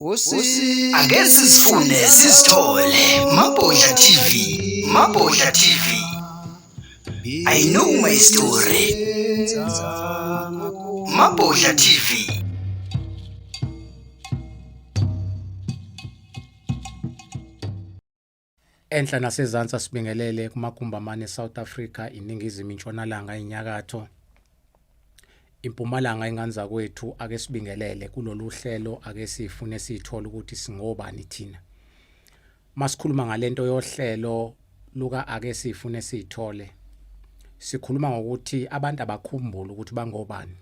Ake sizifune sizithole Mabhodla TV, Mabhodla TV. I know my story. Mabhodla TV. Enhla nasezansi asibingelele kumagumbi amane eSouth Africa, iningizimu, intshonalanga, inyakatho, impumalanga ingane zakwethu ake sibingelele kulolu hlelo ake sifune sithole ukuthi singobani thina. Masikhuluma ngalento yohlelo luka ake sifune sithole sikhuluma ngokuthi abantu abakhumbule ukuthi bangobani.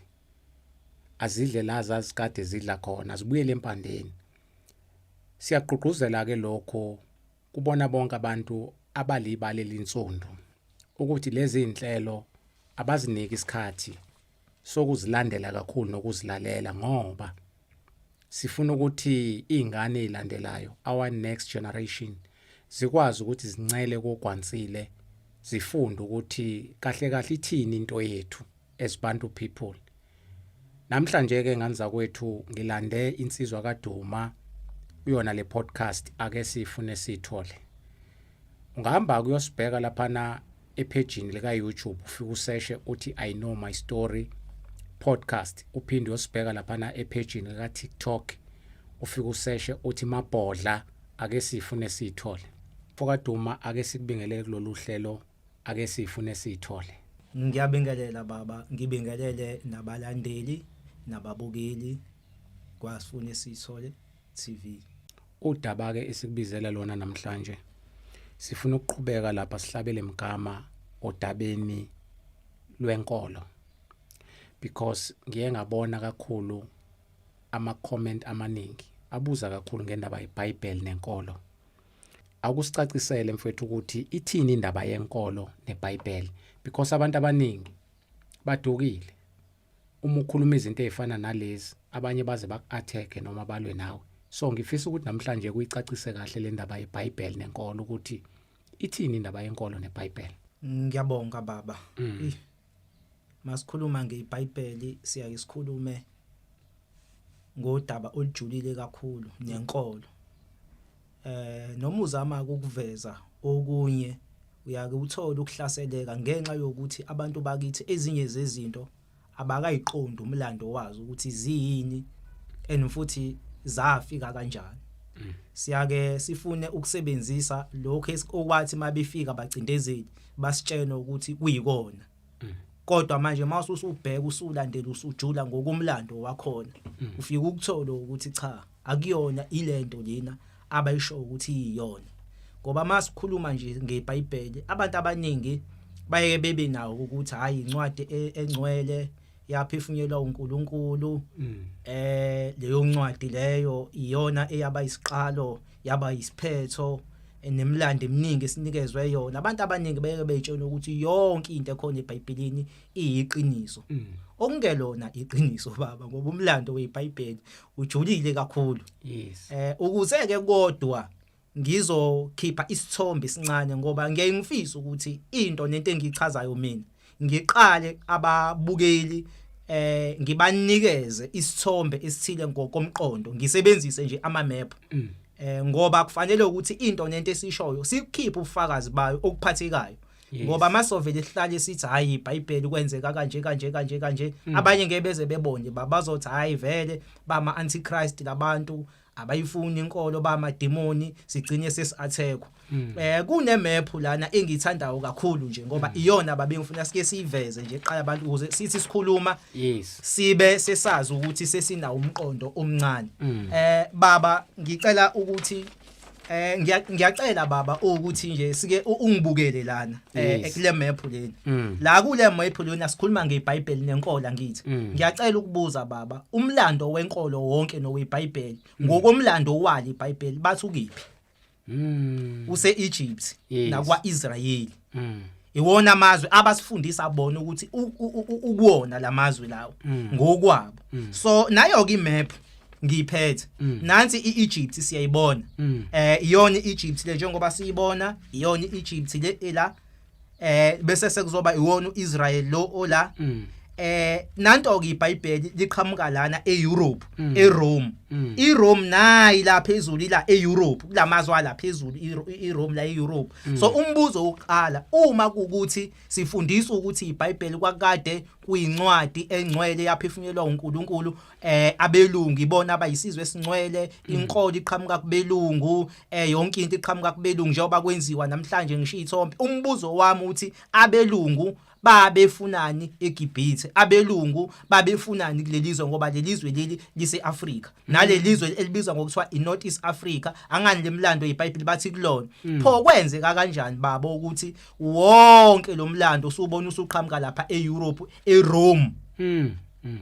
Azidle la zazikade zidla khona, zibuyele empandeni. Siyagqugquzela ke lokho kubona bonke abantu abalibala elinsundu ukuthi lezi zinhlelo abaziniki isikhathi sokuzilandela kakhulu nokuzilalela ngoba sifuna ukuthi izingane ezilandelayo our next generation zikwazi ukuthi zincele kogwansile zifunde ukuthi kahle kahle ithini into yethu as Bantu people. Namhlanje ke ngane zakwethu ngilande insizwa kaDuma kuyona le podcast ake sifune sithole. Ungahamba kuyosibheka laphana ephejini lika YouTube ufike useshe uthi I know my story podcast uphinde uyosibheka laphana ephejini lika TikTok ufike useshe uthi mabhodla ake sifune sithole. Mfoka Duma ake sikubingelele kulolu hlelo ake sifune sithole. Ngiyabingelela baba, ngibingelele nabalandeli nababukeli kwaSifune Sithole TV. Udaba ke esikubizela lona namhlanje sifuna ukuqhubeka lapha sihlabele mgama odabeni lwenkolo because ngiye ngabona kakhulu ama comment amaningi abuza kakhulu ngendaba yeBhayibheli nenkolo. Akusicacisele mfethu ukuthi ithini indaba yenkolo neBhayibheli because abantu abaningi badukile. Uma ukhuluma izinto ezifana nalezi abanye baze baku-attack noma balwe nawe. So ngifisa ukuthi namhlanje kuyicacise kahle le ndaba yeBhayibheli nenkolo ukuthi ithini indaba yenkolo neBhayibheli. Ngiyabonga baba. Mm. Masikhuluma ngeBhayibheli siyaye sikhulume ngodaba olujulile kakhulu nenkolo. Noma uzama ukuveza okunye uyake uthole ukuhlaseleka ngenxa yokuthi abantu bakithi ezinye zezinto abakayiqondi umlando wazo ukuthi ziyini and futhi zafika kanjani. Siyake sifune ukusebenzisa lokho okwathi mabefika abacindezeli basitshena ukuthi kuyikona. Kodwa manje mase usubheka usulandela usujula ngokomlando wakhona ufika ukuthola ukuthi cha akuyona ilento lena abayisho ukuthi iyona. Ngoba masikhuluma nje ngeBhayibheli abantu abaningi bayeke bebe nawo ukuthi hayi incwadi engcwele yaphefunyelwa uNkulunkulu leyo ncwadi leyo iyona eyaba isiqalo yaba isiphetho nemilando eminingi esinikezwe yona. Abantu abaningi beke beyitshela ukuthi yonke into ekhona eBhayibhelini iyiqiniso. Okungelona iqiniso baba ngoba umlando weBhayibheli ujulile kakhulu. Yes. Ukuze ke kodwa ngizokhipha isithombe esincane ngoba ngiyaye ngifise ukuthi into nento engiyichazayo mina ngiqale ababukeli ngibanikeze isithombe esithile ngokomqondo ngisebenzise nje ama map ngoba kufanele ukuthi into nento esishoyo sikukhiphe ubufakazi bayo okuphathekayo. Ngoba masovele sihlale sithi hayi iBhayibheli kwenzeka kanje kanje kanje kanje abanye ngeke beze bebone bazothi hayi vele bama antichrist labantu abayifuni inkolo bamademoni sigcine sesiathekwa. Kune map lana engiyithandayo kakhulu nje ngoba iyona babengifuna sike siyiveze nje eqala abantu ukuze sithi sikhuluma Yes. sibe sesazi ukuthi sesinawo umqondo omncane. Baba ngicela ukuthi ngiyacela baba ukuthi nje sike ungibukele lana kule map lena. La kule map lena sikhuluma ngeBhayibheli nenkolo ngithi. Ngiyacela ukubuza baba umlando wenkolo wonke noweBhayibheli ngokomlando wali iBhayibheli bathi ukiphi? Use Egypt nakwa Israel. Iwona amazwe abasifundisa bona ukuthi ukuwona lamazwe lawo ngokwabo. So nayo ke imap ngiyiphethe. Nansi iEgypt siyayibona. Iyona iEgypt le njengoba siyibona, iyona iEgypt le ela bese sekuzoba iwona uIsrael lo ola. Nanto ke iBhayibheli liqhamuka lana eEurope, eRome. iRome nayi la phezulu la eEurope, kulamazwe ala phezulu iRome la eEurope. So umbuzo wokuqala, uma kukuthi sifundiswa ukuthi iBhayibheli kwakade kuyincwadi engcwele yaphefunyelwa uNkulunkulu, abelungu ibona abayisizwe esingcwele, inkolo iqhamuka kubelungu, yonke into iqhamuka kubelungu njengoba kwenziwa namhlanje ngisho ithombe. Umbuzo wami uthi abelungu babefunani eGibhithe? Abelungu babefunani kulelizwe? Ngoba lelizwe leli lise-Afrika, nalelizwe elibizwa ngokuthiwa iNorth East Africa, angani lemlando yeBhayibheli bathi kulona. Pho kwenzeka kanjani babo ukuthi wonke lo mlando usubona usuqhamuka lapha eEurope, eRome?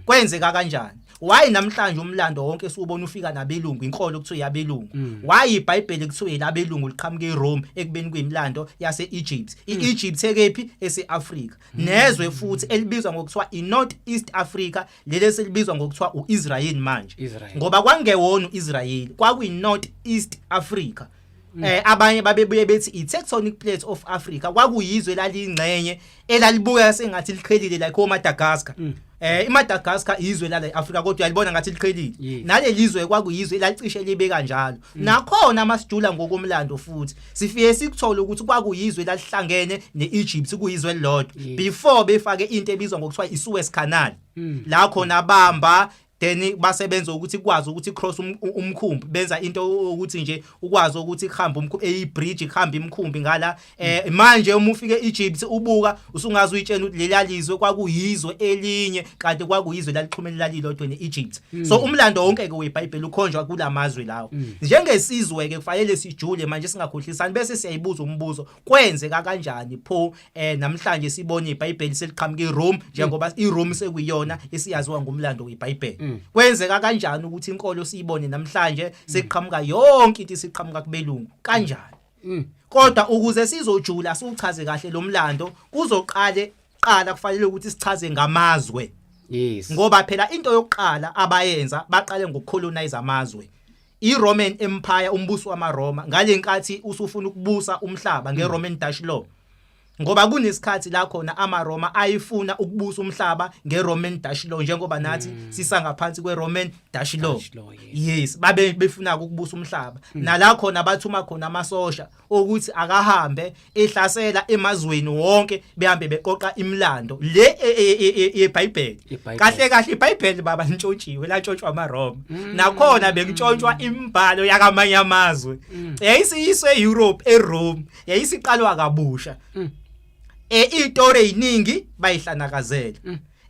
Kwenzeka kanjani? Why namhlanje umlando wonke siubona ufika nabelungu, inkolo kuthiwa yabelungu? Why iBhayibheli kuthiwa elabelungu liqhamuka eRome ekubeni kuyimilando yase-Egypt? iEgypt ekephi? Ese-Africa. Nezwe futhi elibizwa ngokuthiwa iNorth East Africa, leli eselibizwa ngokuthiwa uIsrael manje. Israel. Ngoba kwangewona uIsrael, kwakuyi-North East Africa. Abanye babebuye bethi i-tectonic plate of Africa, kwakuyizwe lalingxenye elalibuka sengathi liqhelile, like oMadagascar. IMadagascar izwe lala eAfrica, kodwa uyalibona ngathi liqhelile. Nalelizwe kwakuyizwe elalicishe libe kanjalo. Nakhona masijula ngokomlando futhi sifike sikuthola ukuthi kwakuyizwe lalihlangene neEgypt, kuyizwe elilodwa before befake into ebizwa ngokuthiwa iSuez Canal. La khona bamba, then basebenza ukuthi kwazi ukuthi cross umkhumbi, benza into ukuthi nje ukwazi ukuthi kuhamba umkhumbi, eyi bridge, kuhamba imkhumbi ngala. Manje uma ufike eEgypt ubuka, usungaze uyitshela ukuthi leli lizwe kwakuyizwe elinye, kanti kwakuyizwe lalixhumene lalilodwa neEgypt. So umlando wonke ke weBhayibheli ukhonjwa kulamazwe lawo. Njengesizwe ke kufanele sijule manje, singakhohlisani, bese siyayibuza umbuzo: kwenzeka kanjani pho namhlanje sibone iBhayibheli seliqhamuka eRome, njengoba iRome sekuyiyona esiyaziwa ngomlando weBhayibheli? Kwenzeka kanjani ukuthi inkolo siyibone namhlanje sekuqhamuka yonke into isiqhamuka kubelungu kanjani? Kodwa ukuze sizojula siuchaze kahle lo mlando, kuzoqale qala kufanele ukuthi sichaze ngamazwe. Ngoba phela into yokuqala abayenza, baqale ngokucolonize amazwe. iRoman Empire, umbuso wamaRoma, ngalenkathi usufuna ukubusa umhlaba ngeRoman Dutch law, ngoba kunesikhathi la khona amaRoma ayifuna ukubusa umhlaba ngeRoman Dutch law, njengoba nathi sisangaphansi kweRoman Dutch law. Dutch law, yes. Yes, babe befuna ukubusa umhlaba, nala khona bathuma khona amasosha ukuthi akahambe ehlasela emazweni wonke, behambe beqoqa imilando le yeBhayibheli. IBhayibheli. Kahle kahle iBhayibheli baba lintshontshiwe, lantshontshwa amaRoma. Nakhona bekutshontshwa imibhalo yakamanye amazwe, yayisiyiswe eEurope, eRome, yayisiqalwa kabusha. Izitori eziningi bayihlanakazela,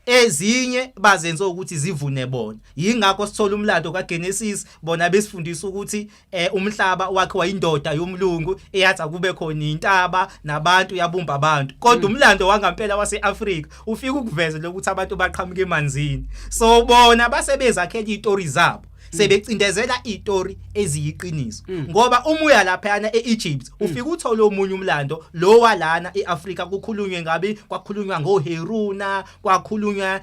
ezinye bazenze ukuthi zivune bona. Yingakho sithola umlando kaGenesis, bona besifundisa ukuthi umhlaba wakhe wayindoda yomlungu eyathi akube khona intaba nabantu, yabumba abantu, kodwa umlando wangampela waseAfrika ufika ukuveze lokuthi abantu baqhamuka emanzini. So bona basebezakhela izitori zabo, sebecindezela izitori eziyiqiniso, ngoba uma uya laphana eEgypt ufika uthola omunye umlando lo walana eAfrika, kukhulunywe ngabi, kwakhulunywa ngoHeruna, kwakhulunywa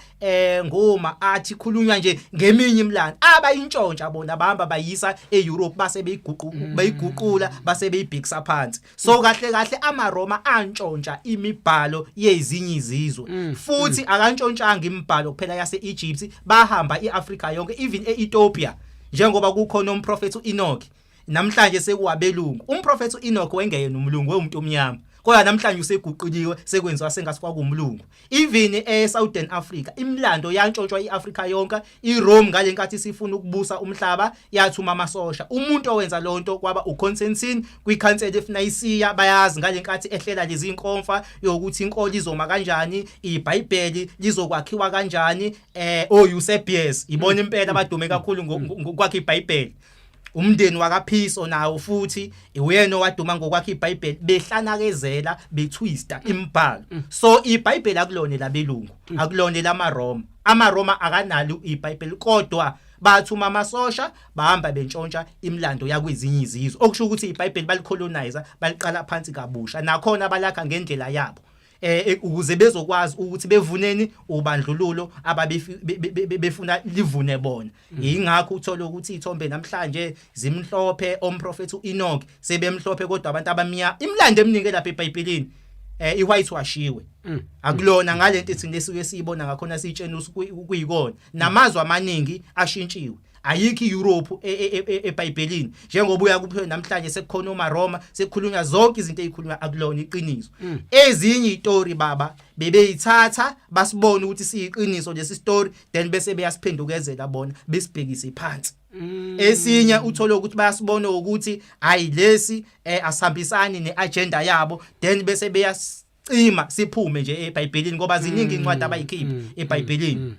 ngoma athi khulunywa nje ngeminye imilando abayintshontsha bona, bahamba bayisa eEurope, base beyiguqu beyiguqula, base beyibhikisa phansi. So kahle kahle amaRoma antshontsha imibhalo yezinye izizwe. Futhi akantshontshanga imibhalo kuphela yaseEgypt, bahamba iAfrica yonke, even eEthiopia, njengoba kukhona umprofeti uEnoch. Namhlanje sekuwabelungu. Umprofeti uEnoch wengeyena umlungu, wewumuntu omnyama, kodwa namhlanje useguquliwe, sekwenziwa sengathi kwakuwumlungu. Even eSouthern Africa imilando yantshontshwa, iAfrica yonke. iRome ngalenkathi sifuna ukubusa umhlaba yathuma amasosha. Umuntu owenza lonto kwaba uConstantine kwiCouncil of Nicaea. Bayazi ngalenkathi ehlela lezi inkomfa yokuthi inkolo izoma kanjani, iBhayibheli lizokwakhiwa kanjani. OEusebius ibona impela abadume kakhulu ngokwakha iBhayibheli. Umndeni wakaPhiso nawo futhi uyena owaduma ngokwakha iBhayibheli, behlanakezela, betwista imibhalo. So iBhayibheli akulona labelungu, akulona lamaRoma. AmaRoma akanalo iBhayibheli, kodwa bathuma amasosha, bahamba bentshontsha imilando yakwezinye izizwe, okusho ukuthi iBhayibheli balicolonize, baliqala phansi kabusha, nakhona balakha ngendlela yabo ukuze bezokwazi ukuthi bevuneni ubandlululo ababefuna livune bona. Ingakho uthola ukuthi ithombe namhlanje zimhlophe, omprofeti uEnoch sebemhlophe, kodwa abantu abamnyama, imilando eminingi lapha eBhayibhelini iwhite washiwe, akulona ngalento thina esuke siyibona ngakhona, siyitshena kuyikona. Namazwe amaningi ashintshiwe. Ayikho iEurope eBhayibhelini, njengoba uya kuphe namhlanje sekukhona omaRoma, sekukhulunywa zonke izinto ezikhulunywa, akulona iqiniso. Ezinye izitori baba bebeyithatha basibone ukuthi siyiqiniso lesi story, then bese beyasiphendukezela bona besibhekise phansi. Esinye uthole ukuthi bayasibona ukuthi hayi, lesi asihambisani neagenda yabo, then bese beyasicima siphume nje eBhayibhelini, ngoba ziningi incwadi abayikhipha eBhayibhelini.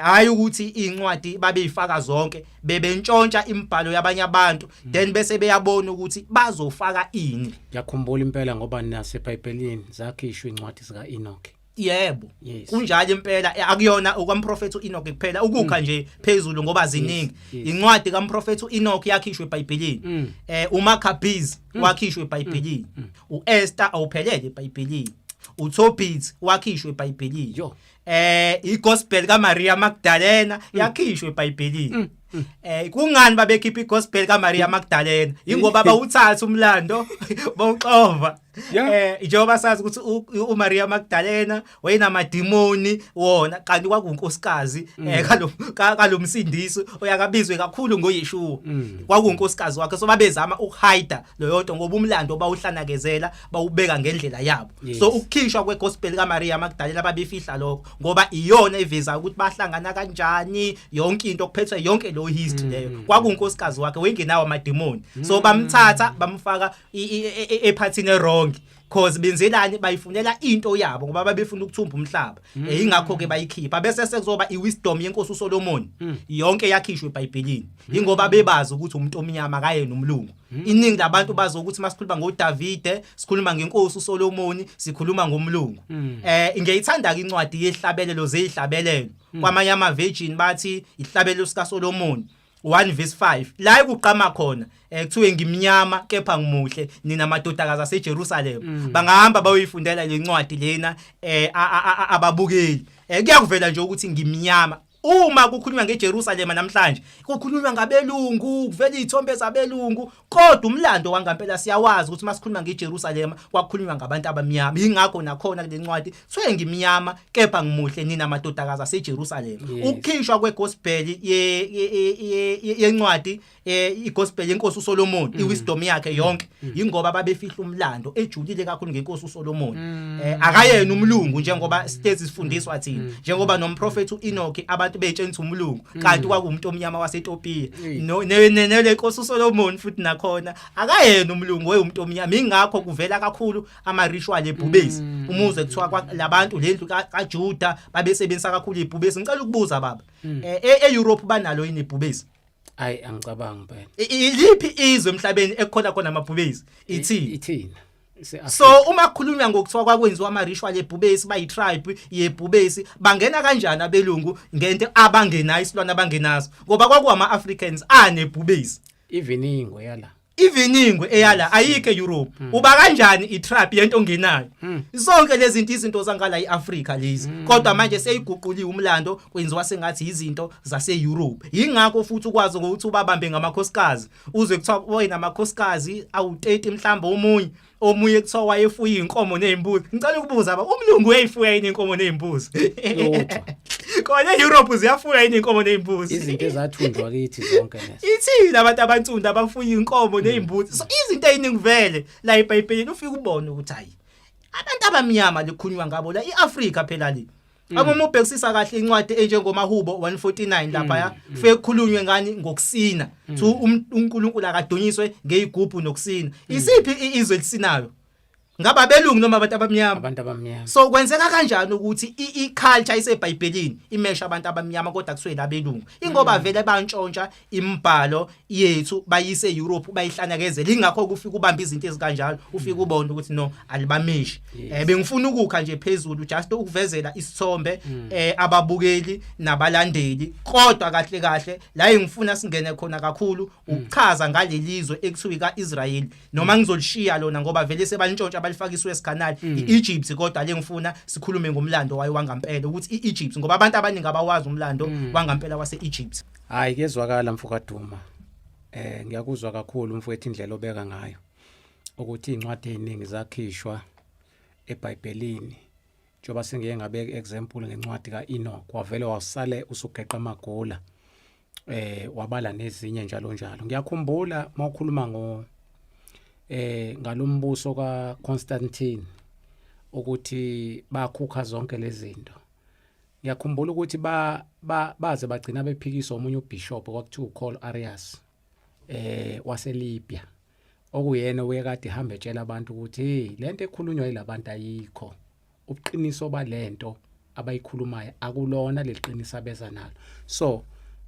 Hayi ukuthi incwadi babeyifaka zonke, bebentshontsha imibhalo yabanye abantu, then bese beyabona ukuthi bazofaka ini. Ngiyakhumbula impela, ngoba naseBhayibhelini zakhishwa incwadi zika Enoch. Yebo. Kunjalo impela. Akuyona okwamprofethi uEnoch kuphela, ukukha nje phezulu ngoba ziningi. Incwadi kamprofethi uEnoch yakhishwa eBhayibhelini. UMaccabees wakhishwa eBhayibhelini. uEsther awuphelele eBhayibhelini. uTobit wakhishwa eBhayibhelini. IGospel kaMaria Magdalena yakhishwa eBhayibhelini. Kungani babekhipha iGospel kaMaria Magdalena? Ingoba bawuthatha umlando bawuxova. Njengoba sazi ukuthi uMaria Magdalena wayenamadimoni wona, kanti kwakunkosikazi kalomsindisi oyakabizwe kakhulu ngoYeshua, kwakunkosikazi wakhe. So babezama ukuhide leyo nto ngoba umlando bawuhlanakezela, bawubeka ngendlela yabo. So ukukhishwa kwegospel kaMaria Magdalena, babefihla lokho ngoba iyona eveza ukuthi bahlangana kanjani, yonke into kuphethwe yonke lo history leyo. Kwakunkosikazi wakhe, wengenawo amadimoni, so bamthatha bamfaka ephathini wrong, cause benzelani? Bayifunela into yabo ngoba babefuna ukuthumba umhlaba. Ingakho ke bayikhipha. Bese sekuzoba iwisdom yenkosi uSolomon, yonke yakhishwa eBhayibhelini, ingoba bebazi ukuthi umuntu omnyama akayena umlungu. Iningi labantu bazi ukuthi masikhuluma ngoDavide, sikhuluma ngenkosi uSolomon, sikhuluma ngomlungu. Ngiyayithanda ke incwadi yehlabelelo zeyihlabelelo, kwamanye ama version bathi ihlabelelo sika Solomon 1 verse 5, la ekuqama khona kuthiwe ngimnyama kepha ngimuhle, nina madodakazi aseJerusalem. Bangahamba bayoyifundela lencwadi lena ababukeli. Kuyakuvela nje ukuthi ngimnyama. Uma kukhulunywa ngeJerusalem namhlanje, kukhulunywa ngabelungu, kuvela izithombe zabelungu, kodwa umlando wangampela siyawazi ukuthi masikhuluma ngeJerusalem kwakukhulunywa ngabantu abamnyama. Ingakho nakhona kule ncwadi kuthiwe ngimnyama kepha ngimuhle, nina madodakazi aseJerusalem. Ukukhishwa kwegospel yencwadi igospel yenkosi uSolomon, iwisdom yakhe yonke, ingoba babefihla umlando ejulile kakhulu ngenkosi uSolomon. Akayena umlungu njengoba sitezi sifundiswa thina, njengoba nomprofeti uEnoch abantu beyitshela umlungu, kanti kwakuwumuntu omnyama waseEthiopia. No nele nkosi uSolomon futhi nakhona akayena umlungu, wayumuntu omnyama. Ingakho kuvela kakhulu ama ritual ebhubesi, umuzwe kuthiwa labantu lendlu kaJuda babesebenzisa kakhulu ibhubesi. Ngicela ukubuza baba, eEurope banalo yini ibhubesi? Ayi, angicabangi impela. Iliphi izwe emhlabeni ekukhona khona amabhubesi? Ithini? Ithina. So uma kukhulunywa ngokuthiwa kwakwenziwa ama ritual ebhubesi, bayi tribe yebhubesi, bangena kanjani abelungu ngento abangenayo, isilwane abangenaso? Ngoba kwakuwama Africans anebhubesi. Even ingwe yala. Even ingwe eyala ayikho eEurope. Uba kanjani itribe yento ongenayo? Zonke lezi zinto, izinto zangala eAfrica lezi, kodwa manje seyiguquliwe umlando, kwenziwa sengathi izinto zase-Europe. Yingakho futhi ukwazi ukuthi ubabambe ngamakhosikazi, uzwe kuthiwa wena amakhosikazi awu30 mhlawumbe, omunye kuthiwa wayefuya inkomo nezimbuzi. Ngicela ukubuza ba, umlungu uyayifuya yini inkomo nezimbuzi? Lutho. Khona eEurope ziyafuya yini inkomo nezimbuzi? Izinto ezathunjwa kithi zonke lezo. Ithini abantu abansundu abafuya inkomo nezimbuzi? So izinto eziningi vele la eBhayibhelini ufika ubone ukuthi hayi, abantu abamnyama lekukhulunywa ngabo la, iAfrika phela le. Uma ubhekisisa kahle incwadi enjengomahubo 149 lapha, ya kufike kukhulunywe ngani? Ngokusina. Thu uNkulunkulu akadunyiswe ngezigubhu nokusina. Isiphi izwe elisinayo? Ngaba belungu noma abantu abamnyama? Abantu abamnyama. So kwenzeka kanjani ukuthi i-culture iseBhayibhelini imesha abantu abamnyama, kodwa kusuke labelungu? Ingoba vele bantshontsha imibhalo yethu bayise eEurope, bayihlanakezela. Ingakho kufika ubamba izinto ezikanjalo, ufika ubone ukuthi no, alibamishi. Bengifuna ukukha nje phezulu just ukuvezela isithombe ababukeli nabalandeli, kodwa kahle kahle la engifuna singene khona kakhulu ukuchaza ngalelizwe ekuthiwa kaIsrael, noma ngizolishiya lona ngoba vele sebalintshontsha balifaka iSuez Canal, iEgypt. Kodwa le ngifuna sikhulume ngomlando wayo wangampela ukuthi iEgypt, ngoba abantu abaningi abawazi umlando wangampela waseEgypt. Hayi, kuyezwakala mfokaduma. Ngiyakuzwa kakhulu mfowethu indlela obeka ngayo ukuthi incwadi eziningi zakhishwa eBhayibhelini, njengoba sengiye ngabeka example ngencwadi kaEnoch, wavele wasale usugeqa amagula. Wabala nezinye njalo njalo. Ngiyakhumbula mawukhuluma ngo ngalombuso kaConstantine ukuthi bakhukha zonke lezi zinto. Ngiyakhumbula ukuthi ba baze bagcina bephikisa omunye ubishop kwakuthiwa uCall Arius waseLibya, okuyena oyekade ehamba etshela abantu ukuthi hey, lento ekhulunywa yilabantu ayikho, ubuqiniso balento abayikhulumayo akulona leliqiniso abeza nalo. So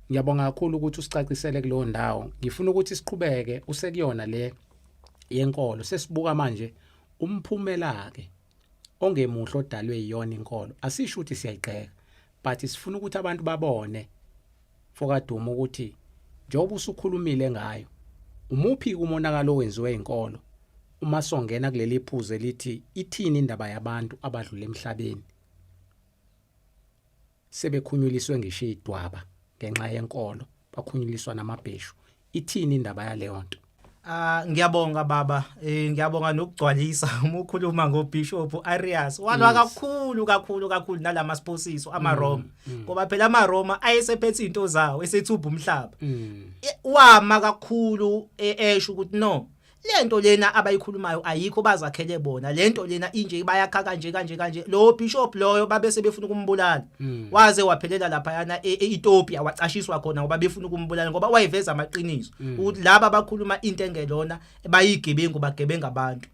ngiyabonga kakhulu ukuthi usicacisele kuleyo ndawo. Ngifuna ukuthi siqhubeke usekuyona le yenkolo, sesibuka manje umphumela ke ongemuhle odalwe yiyona inkolo. Asisho ukuthi siyayigxeka, but sifuna ukuthi abantu babone, MfokaDuma, ukuthi njengoba usukhulumile ngayo, umuphi umonakalo owenziwe inkolo uma songena kuleli phuzu elithi ithini indaba yabantu abadlula emhlabeni sebekhunyuliswe ngisho idwaba ngenxa yenkolo, bakhunyuliswa namabheshu? Ithini indaba yaleyo nto? Ah, ngiyabonga baba, ngiyabonga nokugcwalisa uma ukhuluma ngoBishop Arias. Walwa kakhulu kakhulu kakhulu nalama siphosiso amaRoma, ngoba phela amaRoma ayesephethe izinto zawo, esethubha umhlaba. Wama kakhulu esho ukuthi no, lento lena abayikhulumayo ayikho, bazakhele bona lento lena, inje bayakha kanje kanje kanje. Lo bishop loyo babe sebefuna ukumbulala, waze waphelela lapha yana e-Ethiopia, wacashiswa khona ngoba befuna ukumbulala, ngoba wayeveza amaqiniso ukuthi laba abakhuluma into engelona bayigebengu, bagebenga abantu.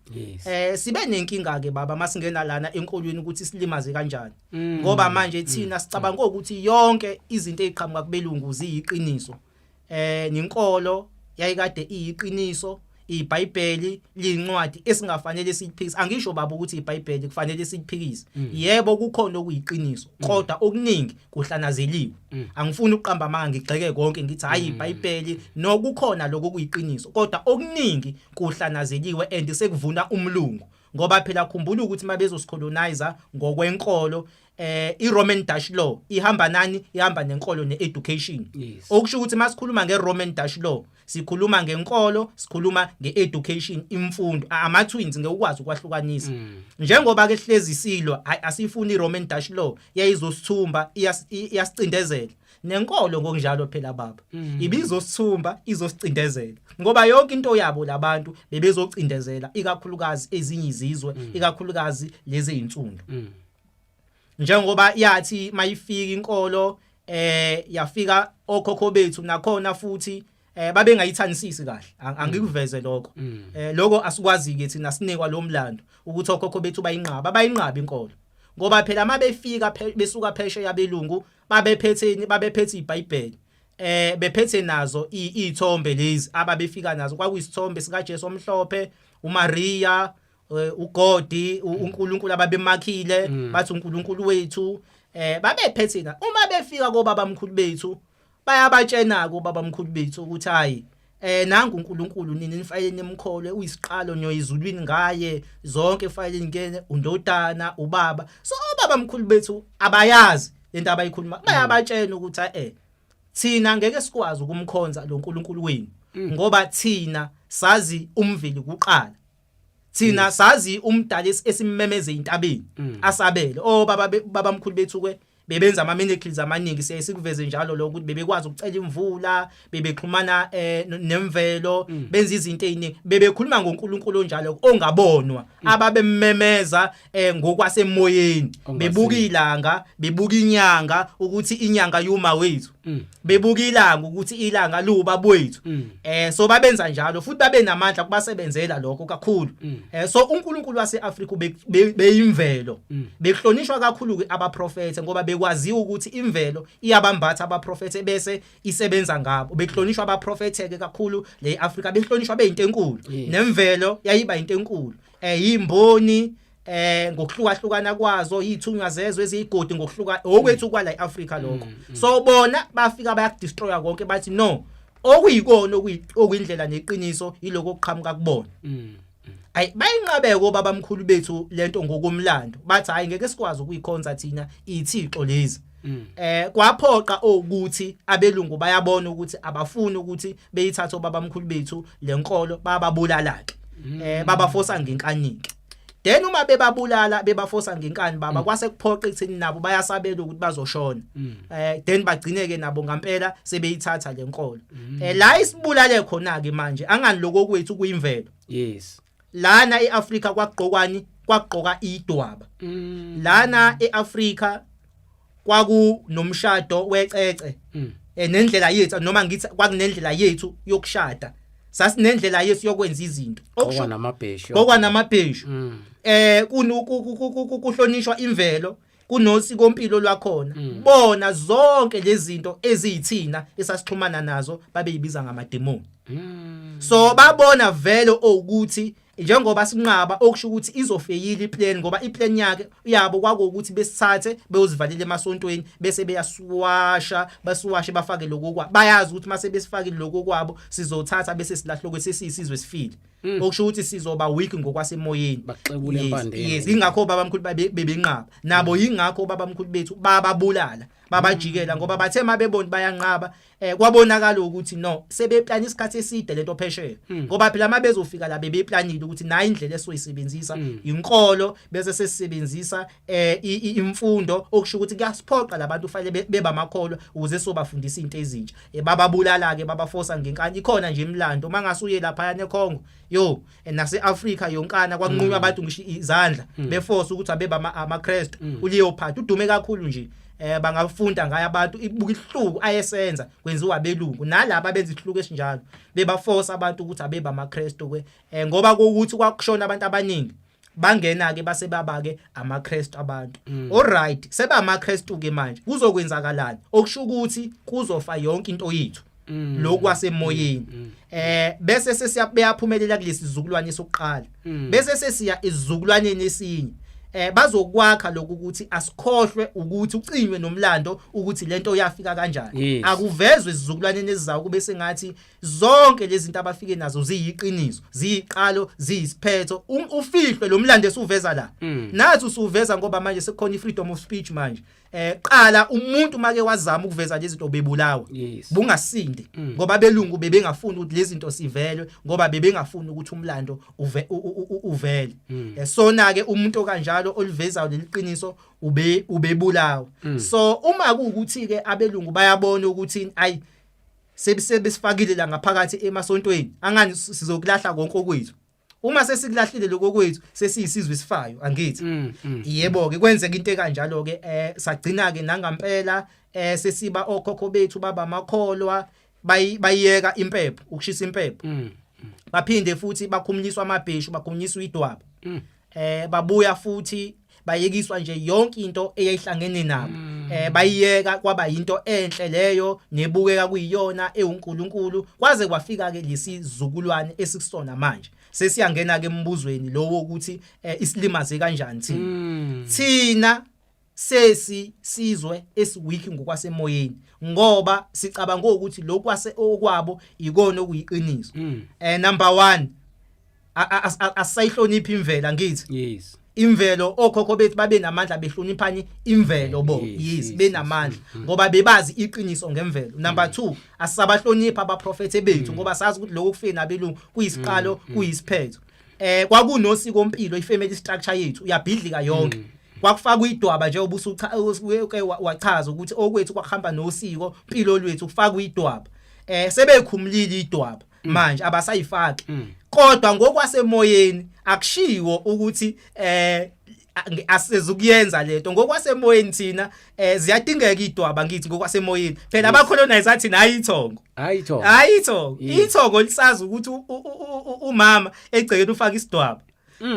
Sibe nenkinga ke baba masingena lana enkolweni ukuthi silimaze kanjani, ngoba manje thina sicabanga ukuthi yonke izinto eziqhamuka kubelungu ziyiqiniso. Nenkolo yayikade iyiqiniso, iBhayibheli liyincwadi esingafanele siyiphikise. Angisho baba ukuthi iBhayibheli kufanele siyiphikise. Yebo, kukhona okuyiqiniso, kodwa okuningi kuhlanazeliwe. Angifuni ukuqamba amanga ngigxeke konke ngithi hayi iBhayibheli no, kukhona lokho kuyiqiniso, kodwa okuningi kuhlanazeliwe and sekuvuna umlungu, ngoba phela khumbula ukuthi mabezosi-colonize ngokwenkolo, iRoman Dutch law ihamba nani? Ihamba nenkolo needucation. Okusho ukuthi masikhuluma ngeRoman Dutch law, sikhuluma ngenkolo, sikhuluma ngeeducation, imfundo, ama twins ngeke ukwazi ukwahlukanisa. Njengoba ke hlezi silwa, asifuni iRoman Dutch law, yayizosithumba, iyasicindezela. Nenkolo ngokunjalo phela baba, ibizosithumba, izosicindezela, ngoba yonke into yabo labantu bebezocindezela ikakhulukazi ezinye izizwe, ikakhulukazi lezi ezinsundu. Njengoba yathi mayifika inkolo, yafika okhokho bethu nakhona futhi babengayithandisisi kahle. Angikuveze lokho, lokho asikwazi ke thina, sinikwa lo mlando ukuthi okhokho bethu bayinqaba inkolo, ngoba phela mabefika besuka phesheya belungu babephetheni? Babephethe iBhayibheli, bephethe nazo izithombe lezi ababefika nazo. Kwakuyisithombe sika Jesu omhlophe, uMaria, uGod, uNkulunkulu ababemakhile, bathi uNkulunkulu wethu. Babephethe na uma befika kobaba mkhulu bethu, bayabatshena kobaba mkhulu bethu ukuthi hayi, nangu uNkulunkulu, nini nifanele nimkholwe, uyisiqalo nyoyizulwini ngaye, zonke fanele ningene, undodana, ubaba. So obaba mkhulu bethu abayazi lento abayikhuluma. Bayabatshena ukuthi thina ngeke sikwazi ukumkhonza lo nkulunkulu wenu, ngoba thina sazi umveli kuqala, thina sazi umdali esimmemeze intabeni asabele. Oh baba, baba mkhulu bethu ke bebenza ama miracles amaningi, siyaye sikuveze njalo lokho ukuthi bebekwazi ukucela imvula, bebexhumana nemvelo, benza izinto eziningi, bebekhuluma ngoNkulunkulu onjalo ongabonwa, ababemmemeza ngokwasemoyeni. Ongaziwa. Bebuka ilanga, bebuka inyanga ukuthi inyanga yuma wethu, bebuka ilanga ukuthi ilanga liwubaba wethu. So babenza njalo futhi babe namandla kubasebenzela lokho kakhulu. So uNkulunkulu waseAfrika beyimvelo, bekuhlonishwa kakhulu ke abaprofethe, ngoba bekwaziwa ukuthi imvelo iyabambatha abaprofethe bese isebenza ngabo. Bekuhlonishwa abaprofethe ke kakhulu le Afrika, behlonishwa beyinto enkulu. Nemvelo yayiba into enkulu, yimboni ngokuhlukahlukana kwazo, izithunywa zezwe eziyigodi ngokuhluka okwethu kwala eAfrika lokho. So bona bafika bayakudestroya konke, bathi no, okuyikona okuyindlela neqiniso yiloko okuqhamuka kubona. Ayi, bayinqabeko babamkhulu bethu lento ngokomlando, bathi hayi, ngeke sikwazi ukuyikhonza thina ithixo lezi. Kwaphoqa ukuthi abelungu bayabona ukuthi abafuni ukuthi beyithathe obabamkhulu bethu lenkolo, bababulala ke, babafosa ngenkanike. Then uma bebabulala, bebafosa ngenkani baba, kwase kuphoqa ekutheni nabo bayasabela ukuthi bazoshona. Then bagcine ke nabo ngampela sebeyithatha lenkolo. La isibulale khona ke manje, angani lokho kwethu kuyimvelo. Lana eAfrika kwagqokwani? Kwagqoka idwaba. Lana eAfrika kwaku nomshado wecece. Nendlela yethu, noma ngithi kwakunendlela yethu yokushada, sasinendlela yethu yokwenza izinto. Gqokwa namabheshu. Gqokwa namabheshu. Kuhlonishwa imvelo, kunosikompilo lwakhona. Bona zonke lezi zinto eziyithina esasixhumana nazo babeyibiza ngamademoni. So babona vele ukuthi njengoba sinqaba, okusho ukuthi izofeyila iplan, ngoba iplan yakhe yabo kwakuwukuthi besithathe beyozivalela emasontweni, bese beyasiwasha, basiwashe, bafake lokho kwa bayazi ukuthi mase besifakile lokho kwabo, sizothatha bese silahlokwe, sesiyisizwe sifile, okusho ukuthi sizoba weak ngokwasemoyeni. Baxebule empandeni. Yes, ingakho baba mkhulu bebenqaba nabo, ingakho baba mkhulu bethu bababulala, babajikela, ngoba bathe mabebona bayanqaba, kwabonakala ukuthi no, sebeplana isikhathi eside lento phesheya, ngoba phela mabezofika la bebeplanile ukuthi nayi indlela esoyisebenzisa, inkolo, bese sesisebenzisa imfundo, okusho ukuthi kuyasiphoqa labantu fanele bebamakholwa ukuze sobafundisa izinto ezintsha. Bababulala ke, babafosa ngenkani. Ikhona nje imilando mangasuye lapha eCongo yo, nase-Afrika yonkana, kwakunqunywa abantu ngisho izandla, beforce ukuthi abeba amaKristu. uLeopold udume kakhulu nje, bangafunda ngaye abantu, ibuka ihluku ayesenza kwenziwa abelungu nalabo abenza ihluku esinjalo, bebaforce abantu ukuthi abeba amaKristu ke, ngoba kokuthi kwakushona abantu abaningi, bangena ke base baba ke amaKristu abantu. Alright, seba amaKristu ke manje, kuzokwenzakalani? Okusho ukuthi kuzofa yonke into yethu lokhu kwasemoyeni. Bese sesiyaphumelela kulesi sizukulwane sokuqala, bese sesiya isizukulwaneni esinye, bazokwakha lokhu ukuthi asikhohlwe, ukuthi ucinywe nomlando, ukuthi lento yafika kanjani. Akuvezwe isizukulwaneni esizayo kube sengathi zonke lezi zinto abafike nazo ziyiqiniso, ziyiqalo, ziyisiphetho. Ufihlwe lo mlando esuveza la. Nathi usuveza ngoba manje sekukhona ifreedom of speech manje. Qala umuntu make wazama ukuveza lezi zinto, bebulawa. Bungasindi, ngoba belungu bebengafuni ukuthi lezi zinto sivelwe, ngoba bebengafuni ukuthi umlando uvele. Sona ke umuntu okanjalo olivezayo leli qiniso ubebulawa. So uma kuukuthi ke abelungu bayabona ukuthi ayi, sebesifakile la ngaphakathi emasontweni, angani sizokulahla konke okwethu. Uma sesikulahlile lokho kwethu, sesiyisizwe esifayo, angithi? Yebo ke, kwenzeka into ekanjalo ke. Sagcina ke nangampela sesiba okhokho bethu baba amakholwa, bayiyeka impepho, ukushisa impepho. Baphinde futhi bakhumuliswa amabheshu, bakhumuliswa idwaba. Babuya futhi bayekiswa nje yonke into eyayihlangene nabo, bayiyeka, kwaba into enhle leyo nebukeka kuyiyona ewuNkulunkulu, kwaze kwafika ke lesizukulwane esikusona manje. Sesiyangena ke embuzweni lowo ukuthi isilimaze kanjani thina. Thina sesi sizwe esiweak ngokwasemoyeni, ngoba sicabanga ukuthi lokhu kwase okwabo ikona okuyiqiniso. Number 1, asayihloniphi imvelo, ngithi imvelo. Okhokho bethu babe namandla, behloniphani imvelo bo. Yes, benamandla ngoba bebazi iqiniso ngemvelo. Number 2, asisabahlonipha abaprofethe bethu, ngoba sazi ukuthi lokho kufike nabelungu kuyisiqalo, kuyisiphetho. Kwakunosiko mpilo, ifamily structure yethu uyabhidlika yonke. Kwakufakwa idwaba nje, ubusucha uke wachaza ukuthi okwethu kwakuhamba nosiko mpilo lwethu, kufakwa idwaba. Sebekhumulile idwaba manje, abasayifaki, kodwa ngokwasemoyeni akushiwo ukuthi asizukuyenza lento ngokwasemoyeni. Thina ziyadingeka idwaba, ngithi ngokwasemoyeni phela abacolonize athi nayi ithongo. Hayi tho. Hayi ithongo. Ithongo lisazi ukuthi umama egcekeni ufaka isidwaba,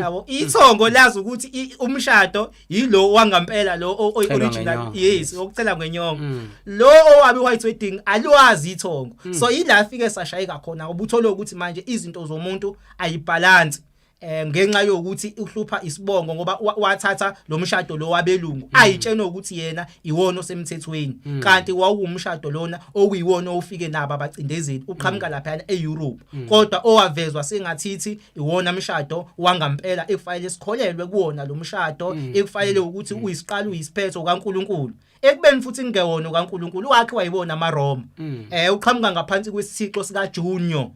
yabo. Ithongo lazi ukuthi umshado yilo wangampela, lo Chelwa original. ngenyongo. Yes, okucela ngenyongo. Lo owabi white wedding alwazi ithongo. So ila fike sashayeka khona, ngoba uthola ukuthi manje izinto zomuntu ayibalance, ngenxa yokuthi uhlupha isibongo, ngoba wathatha lo mshado lo wabelungu ayitshena ukuthi yena iwona osemthethweni, kanti wawumshado lona okuyiwona ofike nabo abacindezeli, uqhamuka lapha eEurope, kodwa owavezwa sengathithi iwona mshado wangampela ekufanele sikholelwe kuwona, lo mshado ekufanele ukuthi uyisiqalo, uyisiphetho kaNkuluNkulu, ekubeni futhi kungewona kaNkuluNkulu, wakhe wayibona amaRoma, uqhamuka ngaphansi kwesithixo sika Junior.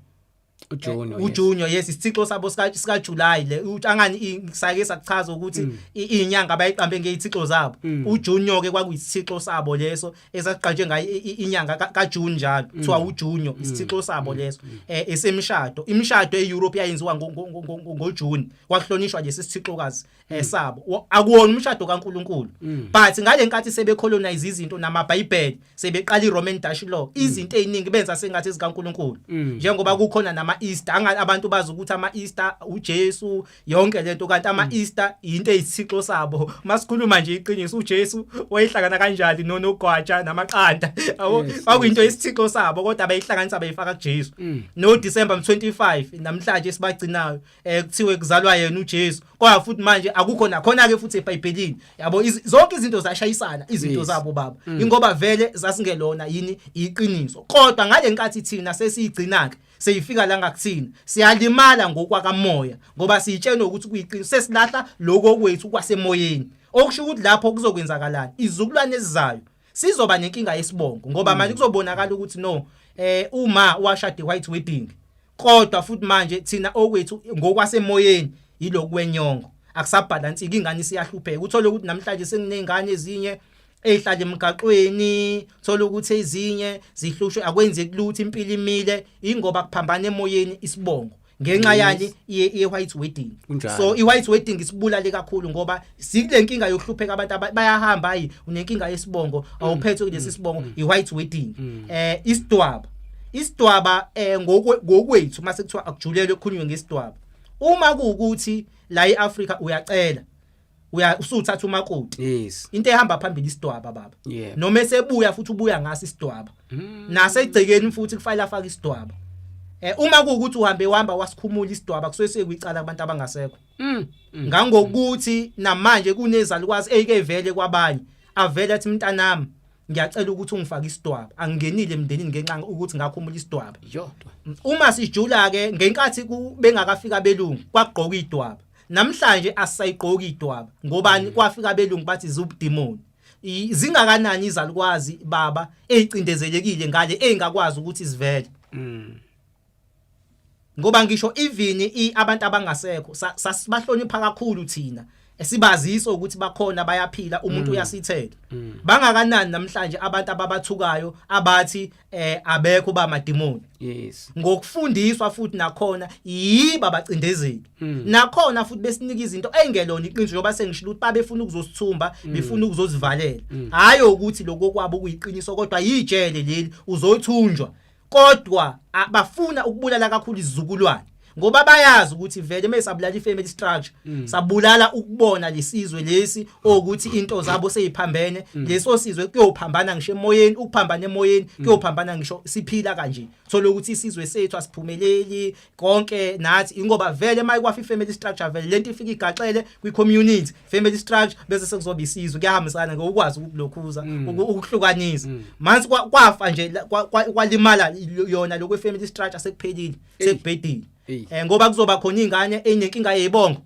uJuno. uJuno, yes, isithixo sabo sika July le. Angani sake sakuchaza ukuthi inyanga bayiqambe ngezithixo zabo. uJuno ke kwakuyisithixo sabo leso esaqanjwe ngayo inyanga ka June njalo, kuthiwa uJuno, isithixo sabo leso esemshado. Imishado eEurope yayenziwa ngoJune, kwakuhlonishwa lesi sithixokazi sabo. Akuwona umshado kaNkuluNkulu, but ngalenkathi sebecolonize izinto namaBhayibheli, sebeqala iRoman Dutch law, izinto eziningi benza sengathi ezikaNkuluNkulu, njengoba kukhona nama Easter. Abantu bazi ukuthi ama Easter uJesu, yonke lento, kanti ama Easter into eyisithixo sabo. Masikhuluma nje iqiniso, uJesu wayehlangana kanjani nonogwaja namaqanda? Yabo, kwakuyinto yesithixo sabo, kodwa bayihlanganisa bayifaka kuJesu. No December 25 namhlanje sibagcinayo, kuthiwe kuzalwa yena uJesu, kodwa futhi manje akukho nakhona ke futhi eBhayibhelini, yabo. Zonke izinto zashayisana izinto zabo baba, ingoba vele zasingelona yini iqiniso. Kodwa ngale nkathi thina sesiyigcina ke, seyifika la ngakuthina, siyalimala ngokwakamoya, ngoba siyitshena ukuthi kuyiqiniso, sesilahla lokho kwethu kwasemoyeni. Okusho ukuthi lapho kuzokwenzakalani izizukulwane ezizayo, sizoba nenkinga yesibongo, ngoba manje kuzobonakala ukuthi no, uma washada white wedding, kodwa futhi manje thina okwethu ngokwasemoyeni yiloku kwenyongo, akusabhalansiki, ingane siyahlupheka. Uthole ukuthi namhlanje senginezingane ezinye ezihlala emgaqweni, thola ukuthi ezinye zihlushwe, akwenzeki lutho, impilo imile, ingoba kuphambana emoyeni isibongo ngenxa yani ye white wedding. So i white wedding isibulale kakhulu, ngoba sikule nkinga yokuhlupheka, abantu bayahamba, hayi, unenkinga yesibongo, awuphethwe kulesi sibongo, i white wedding. Isidwaba ngokwethu mase kuthiwa akujulelwe kukhulunywe ngesidwaba, uma kuukuthi la eAfrica uyacela, uya usuthatha umakoti, into ehamba phambili isidwaba baba. Noma esebuya futhi ubuya ngaso isidwaba, nasegcekeni futhi kufanele afake isidwaba. Uma kuukuthi uhambe uhamba wasikhumula isidwaba, kusuke sekuyicala kubantu abangasekho. Ngangokuthi namanje kunezalukwazi eyike vele kwabanye avele athi, "Mntanami, ngiyacela ukuthi ungifake isidwaba, angingenile emndenini ngenxa ukuthi ngakhumula isidwaba." Yodwa. Uma sijula ke, ngenkathi bengakafika abelungu kwagqoka idwaba, namhlanje asisayigqoki idwaba. Ngobani? Kwafika abelungu bathi zubudemoni. Zingakanani izalukwazi baba ezicindezelekile ngale ezingakwazi ukuthi zivele? Ngoba ngisho even abantu abangasekho sasibahlonipha kakhulu thina, esibazisa ukuthi bakhona, bayaphila, umuntu uyasithela. Bangakanani namhlanje abantu ababathukayo, abathi abekho, bamadimoni? Ngokufundiswa futhi nakhona yiba abacindezeli, nakhona futhi besinika izinto engelona iqiniso, njengoba sengishilo ukuthi babefuna ukuzosithumba, befuna ukuzozivalela. Hayi ukuthi lokho kwabo kuyiqiniso, kodwa yijele leli, uzothunjwa. Kodwa bafuna ukubulala kakhulu izizukulwane, ngoba bayazi ukuthi vele mesabulala ifamily structure, sabulala ukubona lesizwe lesi ukuthi into zabo seyiphambene, leso sizwe kuyophambana ngisho emoyeni, ukuphambana emoyeni kuyophambana ngisho siphila kanje. Thola ukuthi isizwe sethu asiphumeleli konke nathi, ingoba vele mayikwafa ifamily structure, vele lento ifika igaxele kwi community family structure, bese sekuzoba isizwe. Kuyahambisana ngokwazi ukulokhuza ukuhlukanisa. Manje kwafa nje kwalimala yona lokho family structure, sekuphelile, sekubhedile. Ngoba kuzoba khona ingane enenkinga yezibongo,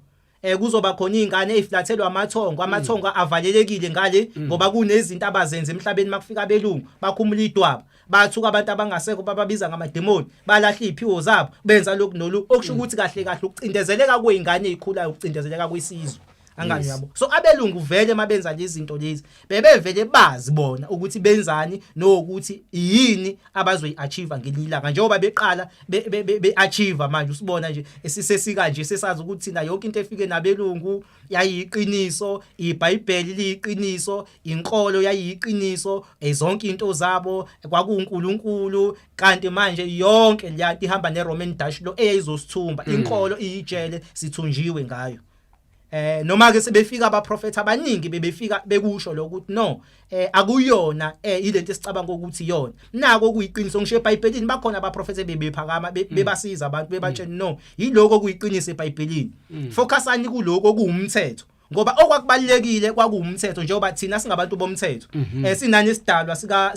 kuzoba khona izingane eziflathelwa amathongo, amathongo avalelekile ngale, ngoba kunezinto abazenza emhlabeni. Makufika abelungu bakhumula idwaba, bathuka abantu abangasekho, bababiza ngamademoni, balahla iziphiwo zabo, benza lokhu nolu, okusho ukuthi kahle kahle ukucindezeleka kwezingane ezikhulayo, ukucindezeleka kwesizwe, angani? Yabo, so abelungu vele mabenza lezi zinto lezi, bebevele bazi bona ukuthi benzani nokuthi yini abazoyi-achieve ngelinye ilanga, njengoba beqala be-achieve manje. Usibona nje esisesika nje, sesazi ukuthi thina yonke into efike nabelungu yayiyiqiniso, iBhayibheli liyiqiniso, inkolo yayiyiqiniso, zonke into zabo kwakuNkulunkulu, kanti manje yonke leyanto ihamba neRoman Dutch law eyayizosithumba. Inkolo iyijele, sithunjiwe ngayo. Noma ke sebefika abaprofeti abaningi, bebefika bekusho lokuthi no, akuyona ilento esicabanga ukuthi iyona, nako kuyiqiniso. Ngisho eBhayibhelini bakhona abaprofeti bebephakama bebasiza abantu, bebatshela no, yiloko kuyiqiniso eBhayibhelini, focusani kuloko okuwumthetho. Ngoba okwakubalekile kwakuwumthetho, njengoba thina singabantu bomthetho, sinani isidalwa sika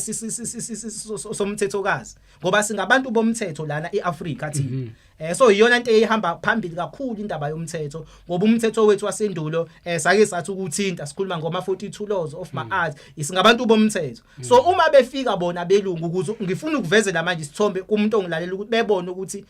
somthethokazi, ngoba singabantu bomthetho lana eAfrika thina. So iyona into eyihamba phambili kakhulu indaba yomthetho, ngoba umthetho wethu wasendulo, sake sathi ukuthinta, sikhuluma ngoma 42 laws of Ma'at, singabantu bomthetho. So uma befika bona belungu, ukuze ngifuna ukuvezela manje isithombe kumuntu ongilalela ukuthi bebone ukuthi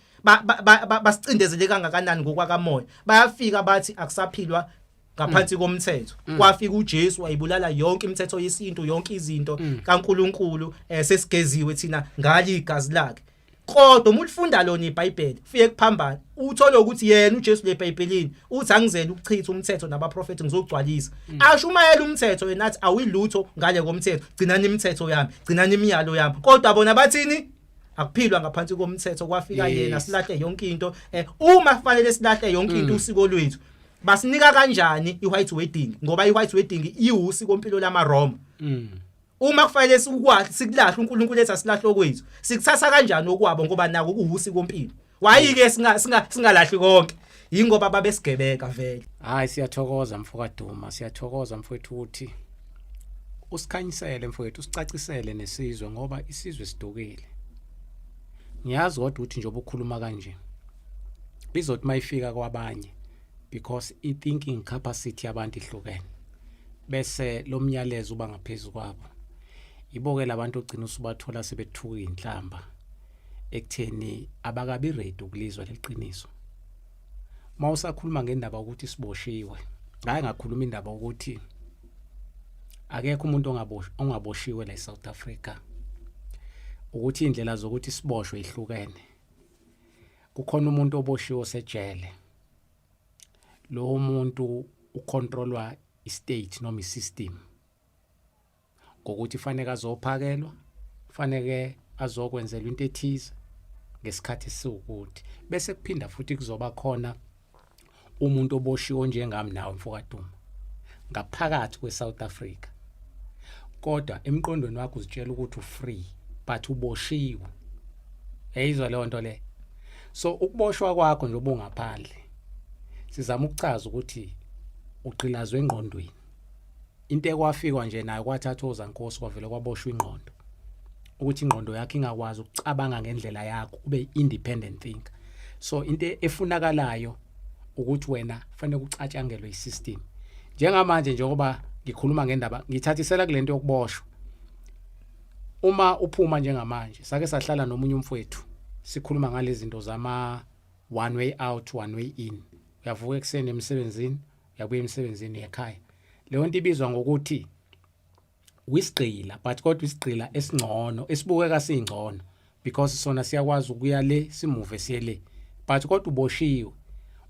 basicindezele kangakanani ngokwakamoya, bayafika bathi akusaphilwa ngaphansi komthetho. Kwafika uJesu wayibulala yonke imithetho yesintu, yonke izinto kaNkuluNkulu, sesigeziwe thina ngali igazi lakhe. Kodwa uma ulifunda lona iBhayibheli, fike kuphambana, uthole ukuthi yena uJesu leBhayibhelini uthi, "Angizele ukuchitha umthetho nabaprofeti, ngizogcwalisa." Ashumayela umthetho yena, athi awuyilutho ngale komthetho, gcinani imithetho yami, gcinani imiyalo yami. Kodwa bona bathini? Akuphilwa ngaphansi komthetho, kwafika yena, silahle yonke into. Uma kufanele silahle yonke into, usiko lwethu, basinika kanjani i-white wedding? Ngoba i-white wedding iwusiko mpilo lamaRoma. Uma kufanele sikwazi sikulahle uNkulunkulu ethi asilahle okwethu, sikuthatha kanjani okwabo? Ngoba nako kuwusiko mpilo. Why ke singalahli konke? Yingoba babesigebeka vele. Hayi, siyathokoza mfokaDuma, siyathokoza mfowethu ukuthi usikhanyisele mfowethu, usicacisele nesizwe, ngoba isizwe sidukile. Ngiyazi kodwa ukuthi njengoba ukhuluma kanje, izothi mayifika kwabanye, because i-thinking capacity yabantu ihlukene, bese lo myalezo uba ngaphezulu kwabo. Iboke labantu ogcina usubathola sebethuka inhlamba ekutheni abakabi ready ukulizwa leliqiniso. Mawusakhuluma ngendaba ukuthi siboshiwe, hayi, ngakhuluma indaba ukuthi akekho umuntu ongaboshiwe la eSouth Africa, ukuthi indlela zokuthi siboshwe ihlukene. Kukhona umuntu oboshiwe osejele, lowo muntu ucontrolwa istate noma isystem ngokuthi fanele azophakelwa, fanele azokwenzelwa into ethize ngesikhathi esiwukuthi. Bese kuphinda futhi kuzoba khona umuntu oboshiwe njengami nawe mfokaDuma ngaphakathi kweSouth Africa, kodwa emqondweni wakho uzitshela ukuthi ufree, but uboshiwe. Yayizwa leyo nto le. So ukuboshwa kwakho nje ubungaphandle, sizama ukuchaza ukuthi ugqilazwe engqondweni. Into ekwafikwa nje nayo, kwathathwa ozankosi, kwavele kwaboshwa ingqondo, ukuthi ingqondo yakho ingakwazi ukucabanga ngendlela yakho, ube independent thinker. So into efunakalayo ukuthi wena fanele ucatshangelwe isystem. Njengamanje njengoba ngikhuluma ngendaba, ngithathisela kulento yokuboshwa. Uma uphuma njengamanje, sake sahlala nomunye umfowethu sikhuluma ngalezi zinto zama one way out, one way in. Uyavuka ekuseni emsebenzini, uyabuya emsebenzini ekhaya. Leyo nto ibizwa ngokuthi wisigqila, but kodwa isigqila esingcono, esibukeka singcono, because sona siyakwazi ukuya le, simuve siye le, but kodwa uboshiwe.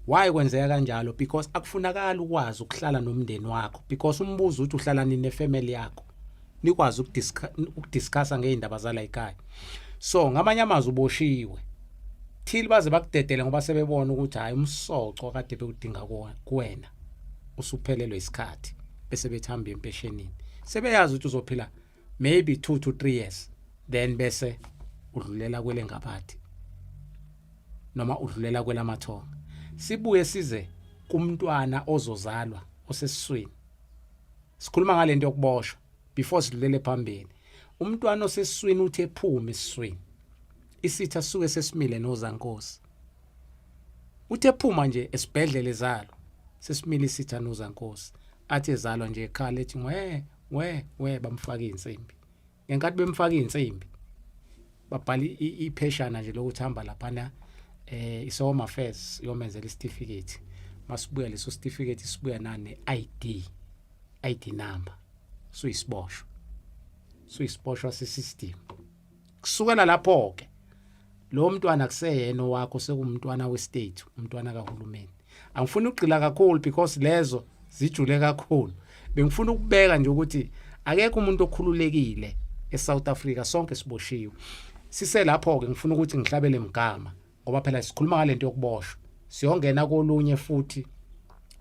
Why kwenzeka kanjalo? Because akufunakala ukwazi ukuhlala nomndeni wakho, because umbuzo uthi uhlala nini nefamily yakho, nikwazi ukudiscussa ngeindaba zala ekhaya. So ngamanye amazwi uboshiwe till baze bakudedele, ngoba sebebona ukuthi hayi, umsoco kade bewudinga kuwena usuphelelwe isikhathi, bese bethamba empeshenini, sebeyazi ukuthi uzophila maybe 2 to 3 years, then bese udlulela kwele ngabathi noma udlulela kwelamathonga. Sibuye size kumntwana ozozalwa osesiswini. Sikhuluma ngalento yokuboshwa before sidlulele phambili. Umntwana osesiswini uthi ephuma esiswini, isitha sisuke sesimile nozankosi. Uthi ephuma nje esibhedlela ezalo, sesimile isitha nozankosi. Athi ezalwa nje ekhala ethi we we we, bamfaka insimbi. Ngenkathi bemfaka insimbi, babhala ipheshana nje lokuthi hamba laphana iShome Affairs yomenzela isitifiketi. Masibuya leso certificate, sibuya nane ID number, suyisiboshwa, suyisiboshwa sesystem. Kusukela lapho ke lo mntwana kuseyena owakho, sekumntwana westate, umntwana kahulumeni. Angifuni ukugxila kakhulu because lezo zijule kakhulu. Bengifuna ukubeka nje ukuthi akekho umuntu okhululekile eSouth Africa, sonke siboshiwe. Siselapho ke, ngifuna ukuthi ngihlabele mgama, ngoba phela sikhuluma ngalento yokuboshwa, siyongena kolunye futhi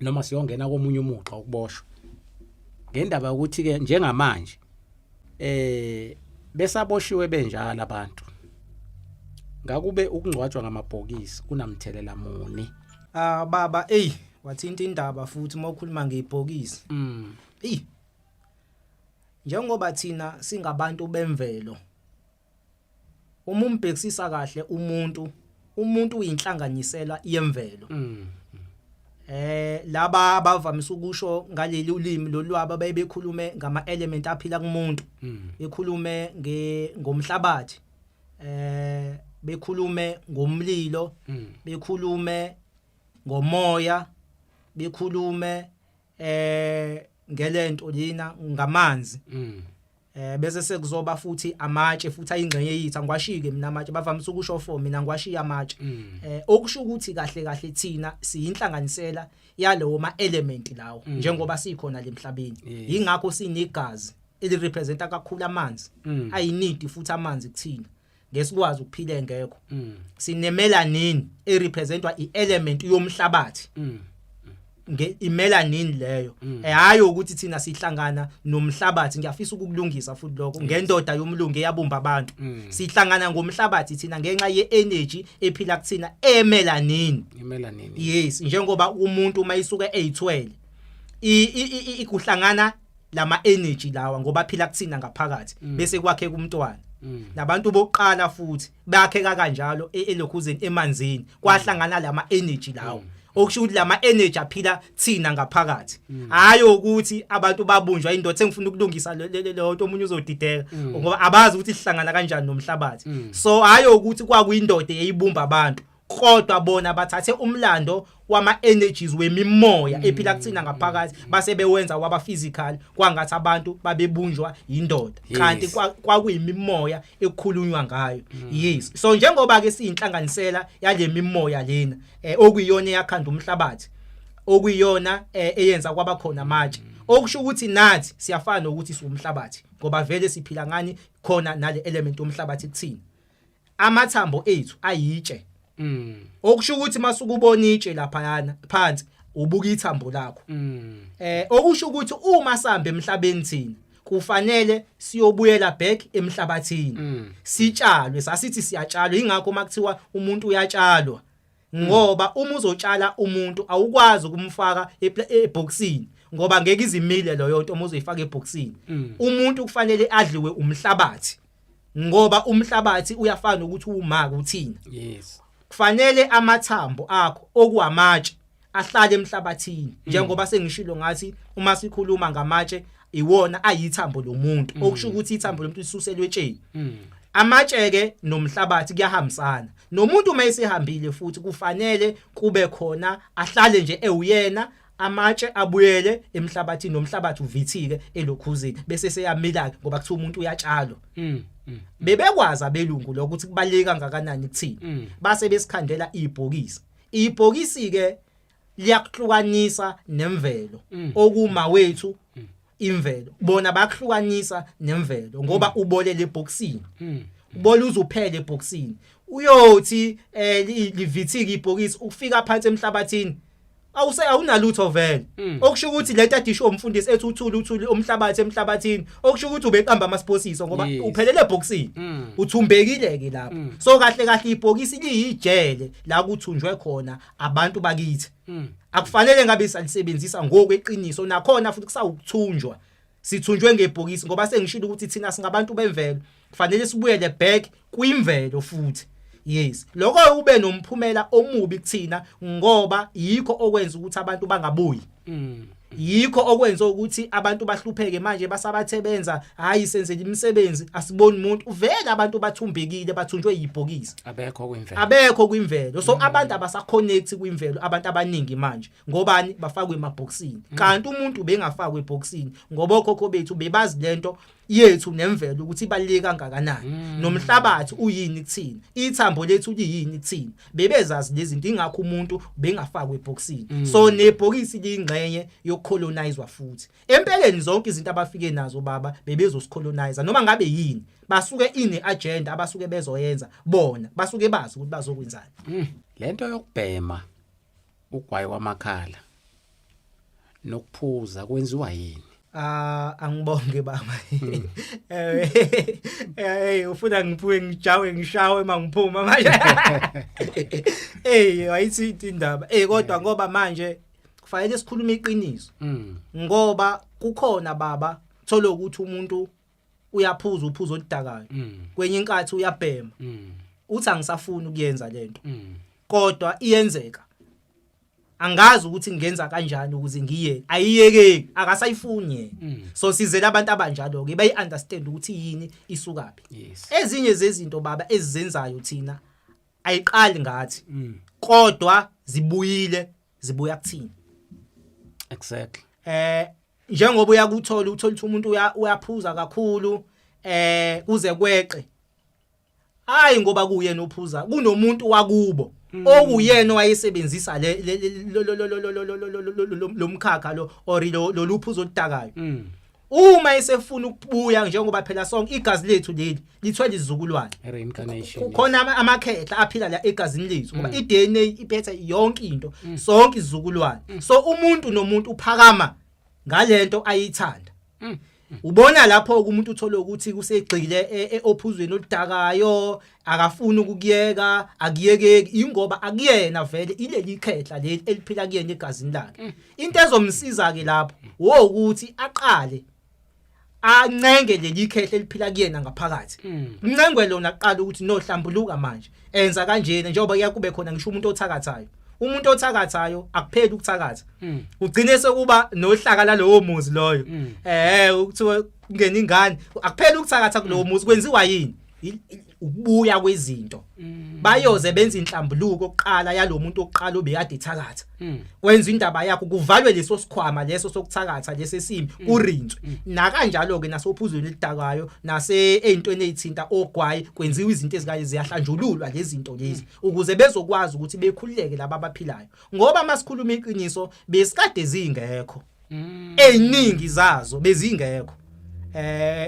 noma siyongena komunye umugqa ukuboshwa, ngendaba yokuthi ke njengamanje besaboshiwe benjalo abantu. Ngakube ukungcwatshwa ngamabhokisi kunamthelela muni? Ah baba, ey. Wathinta indaba futhi uma ukhuluma ngebhokisi. Ey. Njengoba thina singabantu bemvelo. Uma umbhekisisa kahle umuntu, umuntu uyinhlanganisela yemvelo. Laba abavamise ukusho ngaleli ulimi lolwaba bayebekhulume ngama element aphila kumuntu. Bekhulume ngomhlabathi. Bekhulume ngomlilo, bekhulume ngomoya, bekhulume ngelento lena ngamanzi. Bese sekuzoba futhi amatshe futhi ayingxenye yethu, angiwashike mina amatshe, bavamise ukusho for mina ngiwashiya amatshe. Okusho ukuthi kahle kahle thina siyinhlanganisela yalowo ma element lawo njengoba sikhona lemhlabeni. Ingakho sinegazi elirepresenta kakhulu amanzi. Ayinidi futhi amanzi kuthina, ngesikwazi ukuphila engekho. Sinemelanin erepresentwa ielement yomhlabathi. Nge imelanin leyo, hayi ukuthi thina sihlangana nomhlabathi. Ngiyafisa ukukulungisa futhi lokho ngendoda yomlungu eyabumba abantu. Sihlangana ngomhlabathi thina ngenxa ye-energy ephila kuthina, emelanin. Imelanin. Yes, njengoba umuntu uma isuke eyithwele ikuhlangana lama energy lawa ngoba aphila kuthina ngaphakathi, bese kwakheka umntwana. Nabantu bokuqala futhi bakheka kanjalo elokhuzeni emanzini, kwahlangana lama energy lawo, okusho ukuthi lama energy aphila thina ngaphakathi, hayi ukuthi abantu babunjwa indoda. Sengifuna ukulungisa lo nto, omunye uzodideka ngoba abazi ukuthi sihlangana kanjani nomhlabathi. So hayi ukuthi kwakuyindoda eyibumba abantu, kodwa bona bathathe umlando wama energies wemimoya ephila kuthina ngaphakathi, base bewenza waba physical, kwangathi abantu babebunjwa indoda, kanti kwakuyimimoya ekukhulunywa ngayo. Yes, so njengoba ke siyinhlanganisela yale mimoya lena, okuyiyona eyakhanda umhlabathi, okuyiyona eyenza kwaba khona amatshe, okusho ukuthi nathi siyafana nokuthi siwumhlabathi, ngoba vele siphila ngani khona nale element yomhlabathi kuthina. Amathambo ethu ayitshe, okusho ukuthi masukubona itshe lapha phansi, ubuka ithambo lakho. Okusho ukuthi uma sihamba emhlabeni thina kufanele siyobuyela back emhlabathini, sitshalwe. Sasithi siyatshalwa, ingakho makuthiwa umuntu uyatshalwa, ngoba uma uzotshala umuntu awukwazi ukumfaka eboxini, ngoba ngeke izimile leyo nto uma uzoyifaka eboxini. Umuntu kufanele adliwe umhlabathi, ngoba umhlabathi uyafana ukuthi uma kuthina. Kufanele amathambo akho okuwamatshe ahlale emhlabathini, njengoba sengishilo ngathi uma sikhuluma ngamatshe iwona ayithambo lomuntu, okusho ukuthi ithambo lomuntu lisuselwe etsheni. Amatshe ke nomhlabathi kuyahambisana nomuntu. Uma esehambile futhi kufanele kube khona ahlale nje ewuyena, amatshe abuyele emhlabathini nomhlabathi uvithike elokhuzeni, bese seyamila, ngoba kuthiwa umuntu uyatshalwa. Bebekwazi abelungu lokuthi kubaleka kangakanani kuthina, base besikhandela ibhokisi. Ibhokisi ke liyakuhlukanisa nemvelo, okuma wethu imvelo. Bona bakuhlukanisa nemvelo ngoba ubolele ebhokisini, ubola uzuphele ebhokisini. Uyothi livithike ibhokisi, ukufika phansi emhlabathini awuse awunalutho vele. Okusho ukuthi lento adisho umfundisi ethi uthule uthule umhlabathi emhlabathini, okusho ukuthi ubeqamba amasiphosiso, ngoba uphelele ebhokisini, uthumbekile ke lapho. So kahle kahle ibhokisi liyijele la kuthunjwe khona abantu bakithi. Akufanele ngabe salisebenzisa ngokweqiniso, nakhona futhi kusawukuthunjwa, sithunjwe ngebhokisi, ngoba sengishilo ukuthi thina singabantu bemvelo, kufanele sibuyele back kwimvelo futhi. Yes, lokho ube nomphumela omubi kuthina, ngoba yikho okwenza ukuthi abantu bangabuyi. Yikho okwenza ukuthi abantu bahlupheke manje, basabathe benza hayi senzele imisebenzi, asiboni umuntu vele. Abantu bathumbekile, bathunjwe yibhokisi. Abekho kwimvelo. Abekho kwimvelo. So abantu abasaconnect kwimvelo, abantu abaningi manje, ngobani? Bafakwe emabhokisini, kanti umuntu bengafakwe ebhokisini, ngoba okhokho bethu bebazi lento yethu nemvelo ukuthi ibaluleke kangakanani, nomhlabathi uyini kuthina, ithambo lethu liyini kuthina. Bebezazi lezi zinto, ingakho umuntu bengafakwe ebhokisini. So nebhokisi liyingxenye yokucolonizwa futhi. Empeleni zonke izinto abafike nazo baba bebezosicolonize, noma ngabe yini basuke ine agenda abasuke bezoyenza bona, basuke bazi ukuthi bazokwenzani. Lento yokubhema ugwayi wamakhala nokuphuza kwenziwa yini? Ah, angibonge baba. Ufuna ngiphuke ngijawe ngishawe mangiphuma manje. Hey, wayithi indaba. Kodwa ngoba manje Kufanele sikhulume iqiniso. Ngoba kukhona baba thola ukuthi umuntu uyaphuza uphuzo oludakayo. Kwenye inkathi uyabhema. Uthi angisafuni ukuyenza lento. Kodwa iyenzeka. Angazi ukuthi ngingenza kanjani ukuze ngiye ayiyekeki akasayifuni yena. So sizela abantu abanjalo ke bayi understand ukuthi yini isukaphi. Ezinye zezinto baba ezizenzayo thina ayiqali ngathi. Kodwa zibuyile zibuya kuthina. Njengoba uyakuthola uthola ukuthi umuntu uyaphuza kakhulu kuze kweqe. Hayi ngoba kuyena ophuza kunomuntu wakubo okuyena owayesebenzisa le lomkhakha lo or lo luphuzo oludakayo. Uma esefuna ukubuya njengoba phela sonke igazi lethu leli lithwele izizukulwane. Reincarnation. Kukhona amakhehla aphila la egazini lethu ngoba iDNA iphethe yonke into sonke izizukulwane. So umuntu nomuntu uphakama ngalento ayithanda. Ubona lapho umuntu uthola ukuthi kusegxile ophuzweni oludakayo akafuni ukukuyeka akuyekeki ingoba akuyena vele ileli khehla leli eliphila kuyena egazini lakhe. Into ezomsiza ke lapho wokuthi aqale ancenge leli khehla eliphila kuyena ngaphakathi. Uncengwe lona aqala ukuthi no hlambuluka manje enza kanjena njengoba kuyakube khona ngisho umuntu othakathayo. Umuntu othakathayo akupheli ukuthakatha. Ugcine sekuba nohlaka lalowo muzi loyo. Ukuthiwa kungena ingane akupheli ukuthakatha kulowo muzi kwenziwa yini? Ukubuya kwezinto. Bayoze benza inhlambuluko oqala yalomuntu oqala obekade ethakatha. Kwenza indaba yakho kuvalwe leso sikhwama leso sokuthakatha lesesimi kurinzwe. Nakanjalo ke nasophuzweni elidakayo nase ezintweni ezithinta ogwayi kwenziwa izinto ezikanye ziyahlanjululwa lezi zinto lezi ukuze bezokwazi ukuthi bekhululeke laba abaphilayo. Ngoba masikhuluma iqiniso besikade zingekho. Eziningi zazo bezingekho.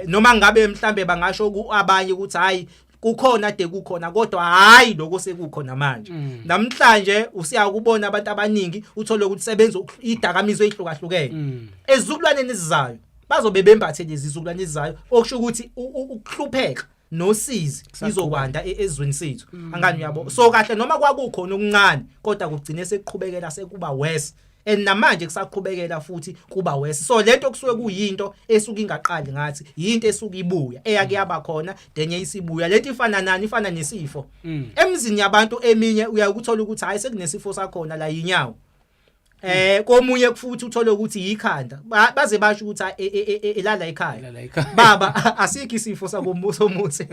Noma ngabe mhlambe bangasho abanye ukuthi hayi kukhona de kukhona kodwa hayi lokho sekukhona manje. Namhlanje usiyakubona abantu abaningi uthole ukuthi sebenza idakamizwa ezihlukahlukene. Ezizukulwaneni ezizayo bazobe bembathe lezi zizukulwane ezizayo okusho ukuthi ukuhlupheka nosizi izokwanda ezweni sethu. Angani uyabo. So kahle noma kwakukhona okuncane kodwa kugcine sekuqhubekela sekuba worse. And namanje kusaqhubekela futhi kuba worse. So lento kusuke kuyinto esuke ingaqali ngathi yinto esuke ibuya eyake yaba khona denye isibuya. Lento ifana nani? Ifana nesifo. Emzini yabantu eminye uyakuthola ukuthi hayi sekunesifo sakhona la yinyawo. Komunye futhi uthole ukuthi yikhanda baze basho ukuthi elala ekhaya. Baba asikho isifo sakombuso omuthi.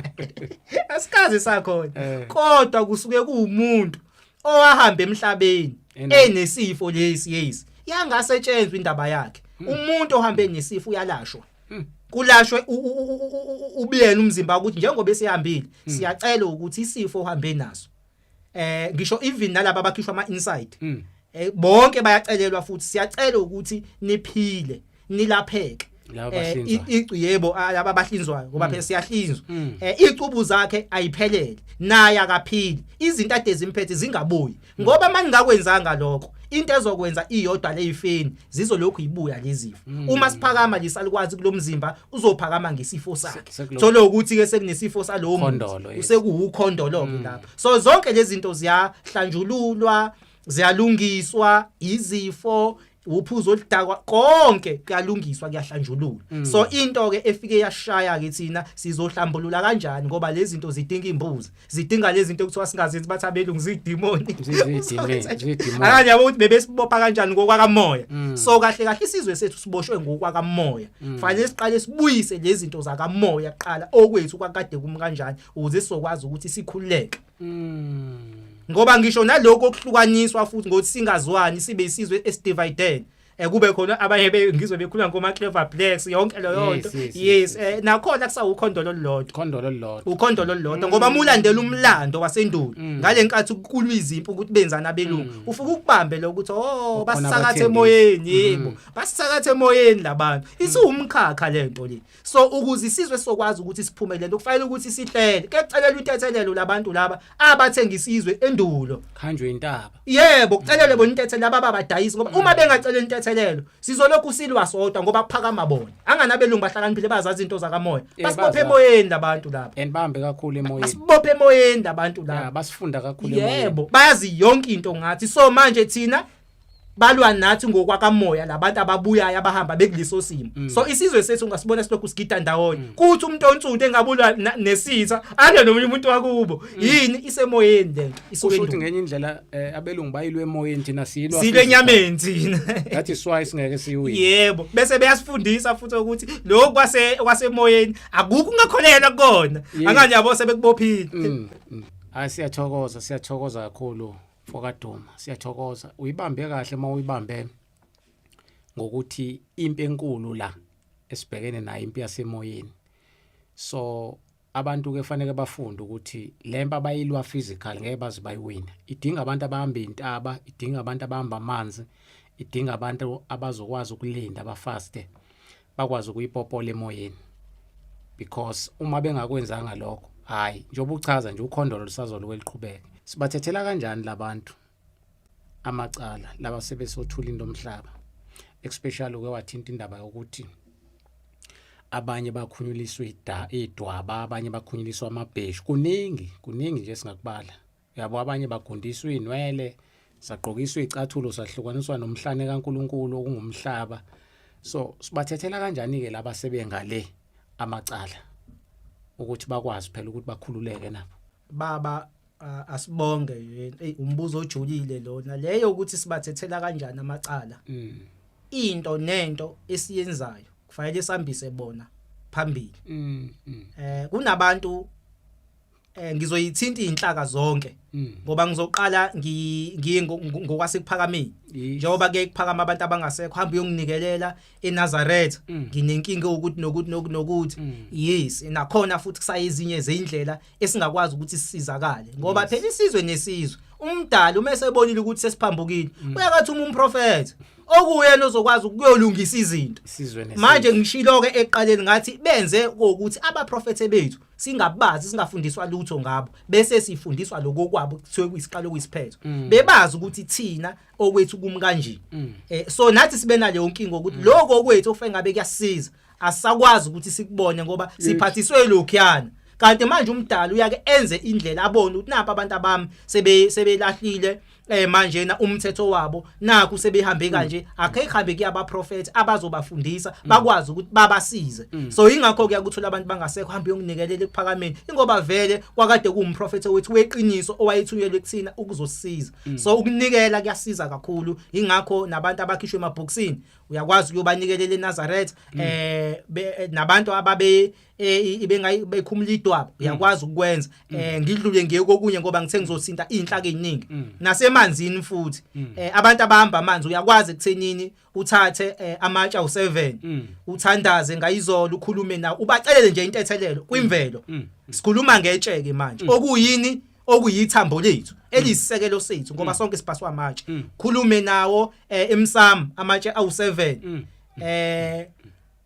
Asikaze sakhona. Kodwa kusuke kuwumuntu owahamba emhlabeni enesifo lesi yesi. Yangasetshenzwa indaba yakhe. Umuntu ohambe nesifo uyalashwa. Kulashwe ubiyena umzimba ukuthi njengoba esehambile siyacela ukuthi isifo ohambe naso. Ngisho even nalabo abakhishwa ama inside. Bonke bayacelelwa futhi siyacela ukuthi niphile nilapheke. Icu yebo laba abahlinzwayo ngoba phela siyahlinzwa. Icubu zakhe ayiphelele naye akaphili izinto ade zimphethe zingabuyi ngoba maningakwenzanga lokho into ezokwenza iyodwa leyifeni zizolokhu ibuya lezifo. Uma siphakama lisalikwazi kulomzimba uzophakama ngesifo sakhe. Thola ukuthi ke sekunesifo salowo muntu usekuwukhondolo ke lapha. So zonke lezi zinto ziyahlanjululwa ziyalungiswa izifo uphuzo oludakwa konke kuyalungiswa kuyahlanjululwa. So into ke efike yashaya ke thina sizohlambulula kanjani ngoba lezi zinto zidinga imbuzi zidinga lezi zinto ekuthiwa singazenzi bathi abelungu zidimoni. Akanye yabo ukuthi bebesibopha kanjani ngokwakamoya. So kahle kahle isizwe sethu siboshwe ngokwakamoya. Fanele siqale sibuyise lezi zinto zakamoya kuqala okwethu kwakade kumi kanjani ukuze sizokwazi ukuthi sikhululeke. Ngoba ngisho nalokho okuhlukaniswa futhi ngokuthi singazwani sibe isizwe esidivided. Kube khona abanye ngizwe bekhuluma ngoma Clever Blacks yonke leyo nto. Yes, nakhona kusawukhondolo olulodwa. Khondolo olulodwa. Ukhondolo olulodwa ngoba mulandela umlando wasendulo ngalenkathi kukulwa izimpi ukuthi benzana abelungu. Ufika ukubambe lokho ukuthi oh basisakathe emoyeni yebo. Basisakathe emoyeni labantu. Isiwumkhakha lento le. So ukuze isizwe sokwazi ukuthi siphume lento kufanele ukuthi sihlele. Kuyacelelwa intethelelo labantu laba abathenga isizwe endulo. Khanjwe intaba. Yebo, kucelelwe bona intethelelo laba ababadayisi ngoba uma bengaceleli intethelelo sizolokhu silwa sodwa ngoba kuphakama bona. Anganabelungu bahlakaniphile bazazi izinto zakamoya. Basibophe emoyeni labantu laba. And bahambe kakhulu emoyeni. Basibophe emoyeni labantu laba. Basifunda kakhulu emoyeni. Yebo, bayazi yonke into ngathi. So manje thina Balwa nathi ngokwakamoya labantu ababuyayo abahamba bekuleso simo. So isizwe sethu ungasibona silokhu sigida ndawonye, kuthi umuntu onsundu engabulwa nesitha alwe nomunye umuntu wakubo. Yini isemoyeni lento isuke Kusho ukuthi endulo. Ngenye indlela abelungu bayilwe emoyeni, thina siyilwa Silwe physical. Enyameni thina. That is why singeke siyiwine. Yebo, bese beyasifundisa futhi ukuthi lokhu kwase kwasemoyeni akukho ungakholelwa kukona. Angani yabo sebekubophile. Hayi, siyathokoza, siyathokoza kakhulu, mfokaDuma, siyathokoza. Uyibambe kahle uma uyibambe ngokuthi impi enkulu la esibhekene nayo impi yasemoyeni. So abantu ke fanele bafunde ukuthi lempa abayilwa physical ngeke baze bayiwine. Idinga abantu abahamba intaba, idinga abantu abahamba amanzi, idinga abantu abazokwazi ukulinda, abafaste, bakwazi ukuyipopola emoyeni, because uma bengakwenzanga lokho, hayi, njengoba uchaza nje, ukhondolo lusazoloku eliqhubeke. Sibathethela kanjani labantu amacala laba sebesothulini lomhlaba, especially uke wathinta indaba yokuthi abanye bakhunyuliswa idwaba, abanye bakhunyuliswa amabheshu? Kuningi, kuningi nje singakubala, yabo. Abanye bagundiswa inwele, sagqokiswa izicathulo, sahlukaniswa nomhlane kaNkuluNkulu okungumhlaba. So sibathethela kanjani ke laba sebengale amacala ukuthi bakwazi phela ukuthi bakhululeke nabo? Baba, asibonge. Hey, umbuzo ojulile lona, leyo ukuthi sibathethela kanjani amacala. Into nento esiyenzayo kufanele sambise bona phambili. Kunabantu, ngizoyithinta inhlaka zonke ngoba ngizoqala ngiye ngokwasekuphakameni. Njengoba ke kuphakama abantu abangasekho, hamba uyonginikelela eNazaretha, nginenkinga ukuthi nokuthi nokuthi nokuthi. Yes, nakhona futhi kusayezinye zeindlela esingakwazi ukuthi sisizakale, ngoba phela isizwe nesizwe umdali uma esebonile ukuthi sesiphambukile uyakathi uma umprofeti okuyena ozokwazi ukuyolungisa izinto. Isizwe nesizwe. Manje ngishilo ke ekuqaleni ngathi benze ukuthi abaprofethe bethu singabazi, singafundiswa lutho ngabo, bese sifundiswa lokho kwabo kuthiwe kuyisiqalo kuyisiphetho, bebazi ukuthi thina okwethu kumi kanje. So nathi sibe naleyo nkinga ukuthi lokho okwethu okufanele ngabe kuyasiza asisakwazi ukuthi sikubone ngoba siphathiswe lokhuyana. Kanti manje umdali uyake enze indlela abone ukuthi napha abantu abami sebelahlile manje na umthetho wabo, nakhu sebehambe kanje, akhe ihambe kuyabaprofeti abazobafundisa bakwazi ukuthi babasize. So ingakho kuyakuthola abantu bangasekho, hamba uyonginikelela ekuphakameni, ingoba vele kwakade kuwumprofeti wethu weqiniso owayethunyelwe kuthina ukuzosisiza. So ukunikela kuyasiza kakhulu. Ingakho nabantu abakhishwe emabhokisini uyakwazi ukuyobanikelela eNazaretha, nabantu ababe ibengayi bekhumula idwaba uyakwazi ukwenza. Ngidlule ngiye kokunye ngoba ngithe ngizothinta inhlaka eziningi. Nasemanzini futhi, abantu abahamba amanzi uyakwazi ekuthenini uthathe amatshe awu7, uthandaze ngayizolo, ukhulume nawo, ubacelele nje intethelelo kwimvelo. Sikhuluma ngetsheke manje, okuyini okuyithambo lethu eliyisisekelo sethu, ngoba sonke sibhaswa amatshe. Khulume nawo emsamo amatshe awu7,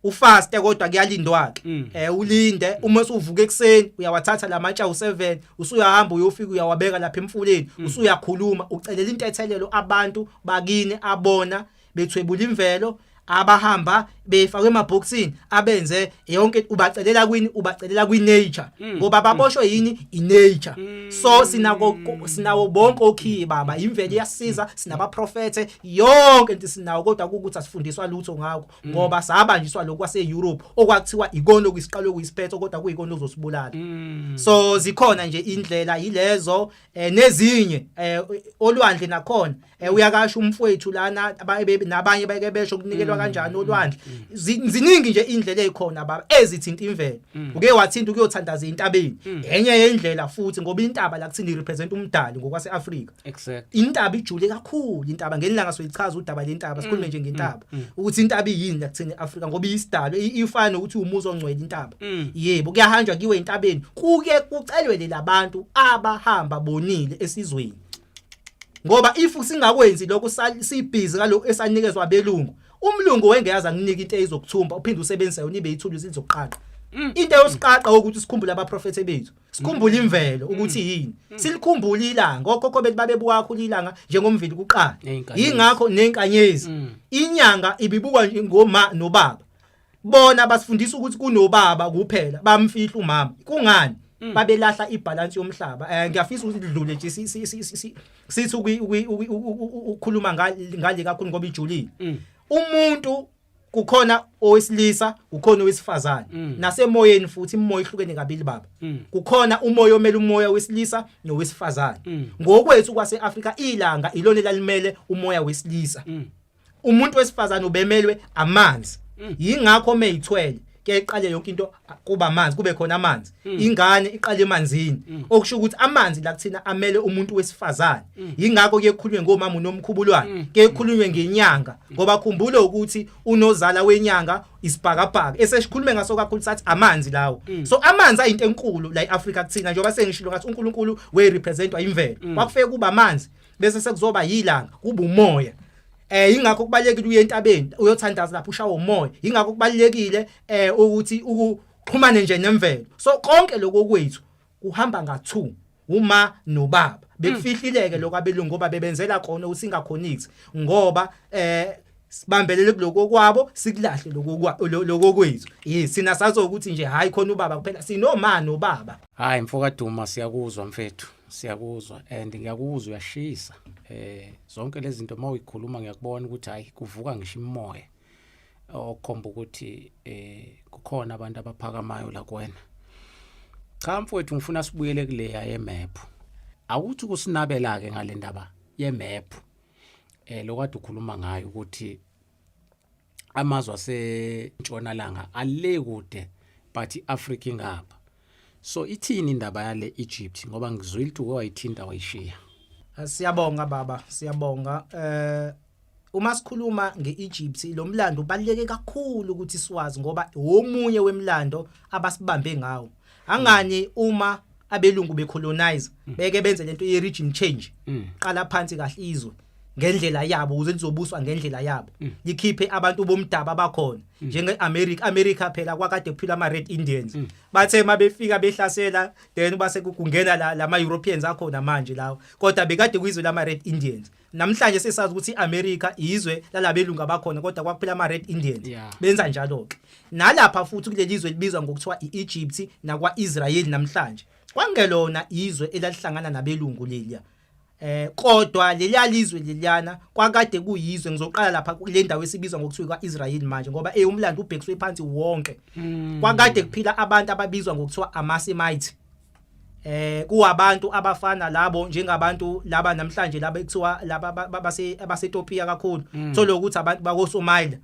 ufaste, kodwa kuyalindwa ke. Ulinde, uma usuvuka ekseni uyawathatha lamatshe awu7, usuyahamba uyofika uyawabeka lapha emfuleni, usuyakhuluma ucelela intethelelo abantu bakini abona bethwebula imvelo, abahamba befakwe emabhokisini, abenze yonke. Ubacelela kwini? Ubacelela kwi-nature, ngoba baboshwe yini? I-nature. So sinako, sinawo bonke okhiye baba. Imvelo iyasiza, sinabaprofethe, yonke into sinawo, kodwa ukuthi asifundiswa lutho ngakho ngoba sabanjiswa lokhu kwase-Europe okwakuthiwa ikona okuyisiqalo okuyisiphetho, kodwa kuyikona okuzosibulala. So zikhona nje indlela yilezo, nezinye olwandle nakhona, uyakasho umfowethu lana, nabanye beke besho kunikelwa kanjani olwandle. Ziningi nje indlela ezikhona baba ezithinta imvelo. Uke wathinta ukuyothandaza entabeni, enye yendlela futhi, ngoba intaba la kuthini represent umdali ngokwase-Afrika. Intaba ijule kakhulu intaba. Ngelanga soyichaza udaba lentaba, sikhulume nje ngentaba ukuthi intaba iyini la kuthini eAfrika, ngoba iyisidalo, ifana nokuthi umuzi ongcwele intaba. Yebo, kuyahanjwa kiwe entabeni, kuke kucelwe labantu abahamba bonile esizweni, ngoba if singakwenzi lokho sibhizi ngalokho esanikezwa abelungu, umlungu wengeyaza akunika into eyizokuthumba uphinde usebenzise yona ibe ithuluzi lizokuqaqa. Into yosiqaqa ukuthi sikhumbule abaprofethe bethu, sikhumbule imvelo ukuthi yini, silikhumbule ilanga. Okhokho bethu babebuka kakhulu ilanga njengomvili kuqala. Ney'nkanyezi. Ingakho nenkanyezi, inyanga ibibukwa nje ngoma nobaba. Bona basifundisa ukuthi kunobaba kuphela, bamfihla umama. Kungani? Babelahla ibalance yomhlaba. Ngiyafisa ukuthi lidlule nje sithi ukukhuluma ngale kakhulu ngoba ijulile. Umuntu kukhona owesilisa, kukhona owesifazane. Nasemoyeni futhi imoya ihlukene kabili baba. Kukhona umoya omele umoya wesilisa nowesifazane. Ngokwethu kwaseAfrika ilanga ilona elalimele umoya wesilisa. Umuntu wesifazane ubemelwe amanzi. Yingakho meyithwele keqale yonke into kuba amanzi, kube khona amanzi. Ingane iqale emanzini, okusho ukuthi amanzi la kuthina amele umuntu wesifazane. Yingakho kuye kukhulunywe ngomama uNomkhubulwane, kuye kukhulunywe ngenyanga, ngoba khumbula ukuthi unozala wenyanga isibhakabhaka esesikhulume ngaso kakhulu, sathi amanzi lawo. So amanzi ayinto enkulu la eAfrika kuthina, njengoba sengishilo ngathi uNkulunkulu we representwa imvelo. Kwakufike kuba amanzi, bese sekuzoba yilanga, kuba umoya. Ingakho kubalekile uye entabeni uyothandaza lapho ushawa umoya. Ingakho kubalekile ukuthi ukuxhumane nje nemvelo. So konke lokho kwethu kuhamba nga2, uma nobaba. Bekufihlileke lokho abelungu ngoba bebenzela khona ukuthi singaconnect, ngoba sibambelele kuloko kwabo, sikulahle lokho kwethu. Yes, sina sazo ukuthi nje hayi khona ubaba kuphela, sinoma nobaba. Hayi mfoka Duma, siyakuzwa mfethu, siyakuzwa and ngiyakuzwa uyashisa. Zonke lezi zinto mawuyikhuluma ngiyakubona ukuthi hayi kuvuka ngisho imoya okukhomba ukuthi kukhona abantu abaphakamayo la kuwena. Cha mfowethu, ngifuna sibuyele kuleya yemap. Awuthi kusinabela ke ngale ndaba yemap lokade ukhuluma ngayo ukuthi amazwe asentshonalanga ale kude but iAfrica ingapha. So ithini indaba yale Egypt, ngoba ngizwile ukuthi wayithinta wayishiya? Siyabonga baba, siyabonga. Uma sikhuluma ngeEgypt, lo mlando ubaluleke kakhulu ukuthi siwazi ngoba omunye wemlando abasibambe ngawo. Angani uma abelungu becolonize beke benze lento ye regime change, qala phansi kahle izwe ngendlela yabo ukuze lizobuswa ngendlela yabo, likhiphe abantu bomdaba abakhona njenge-America. America phela kwakade kuphila ama Red Indians, bathe mabefika behlasela, then base kungena la lama Europeans akhona manje lawo, kodwa bekade kuyizwe lama Red Indians. Namhlanje sesazi ukuthi iAmerica izwe lalabelungu abakhona, kodwa kwakuphila ama Red Indians. Benza njalo ke nalapha futhi kuleli zwe libizwa ngokuthiwa iEgypt nakwaIsrael namhlanje. Kwangelona izwe elalihlangana nabelungu leliya, kodwa leliya lizwe leliyana kwakade kuyizwe. Ngizoqala lapha kule ndawo esibizwa ngokuthiwa kwaIsrael manje, ngoba umlando ubhekiswe phansi wonke. Kwakade kuphila abantu ababizwa ngokuthiwa amaSemite, kuwabantu abafana labo njengabantu laba namhlanje laba ekuthiwa laba base abaseTopia kakhulu. Thola ukuthi abantu bakoSomalia,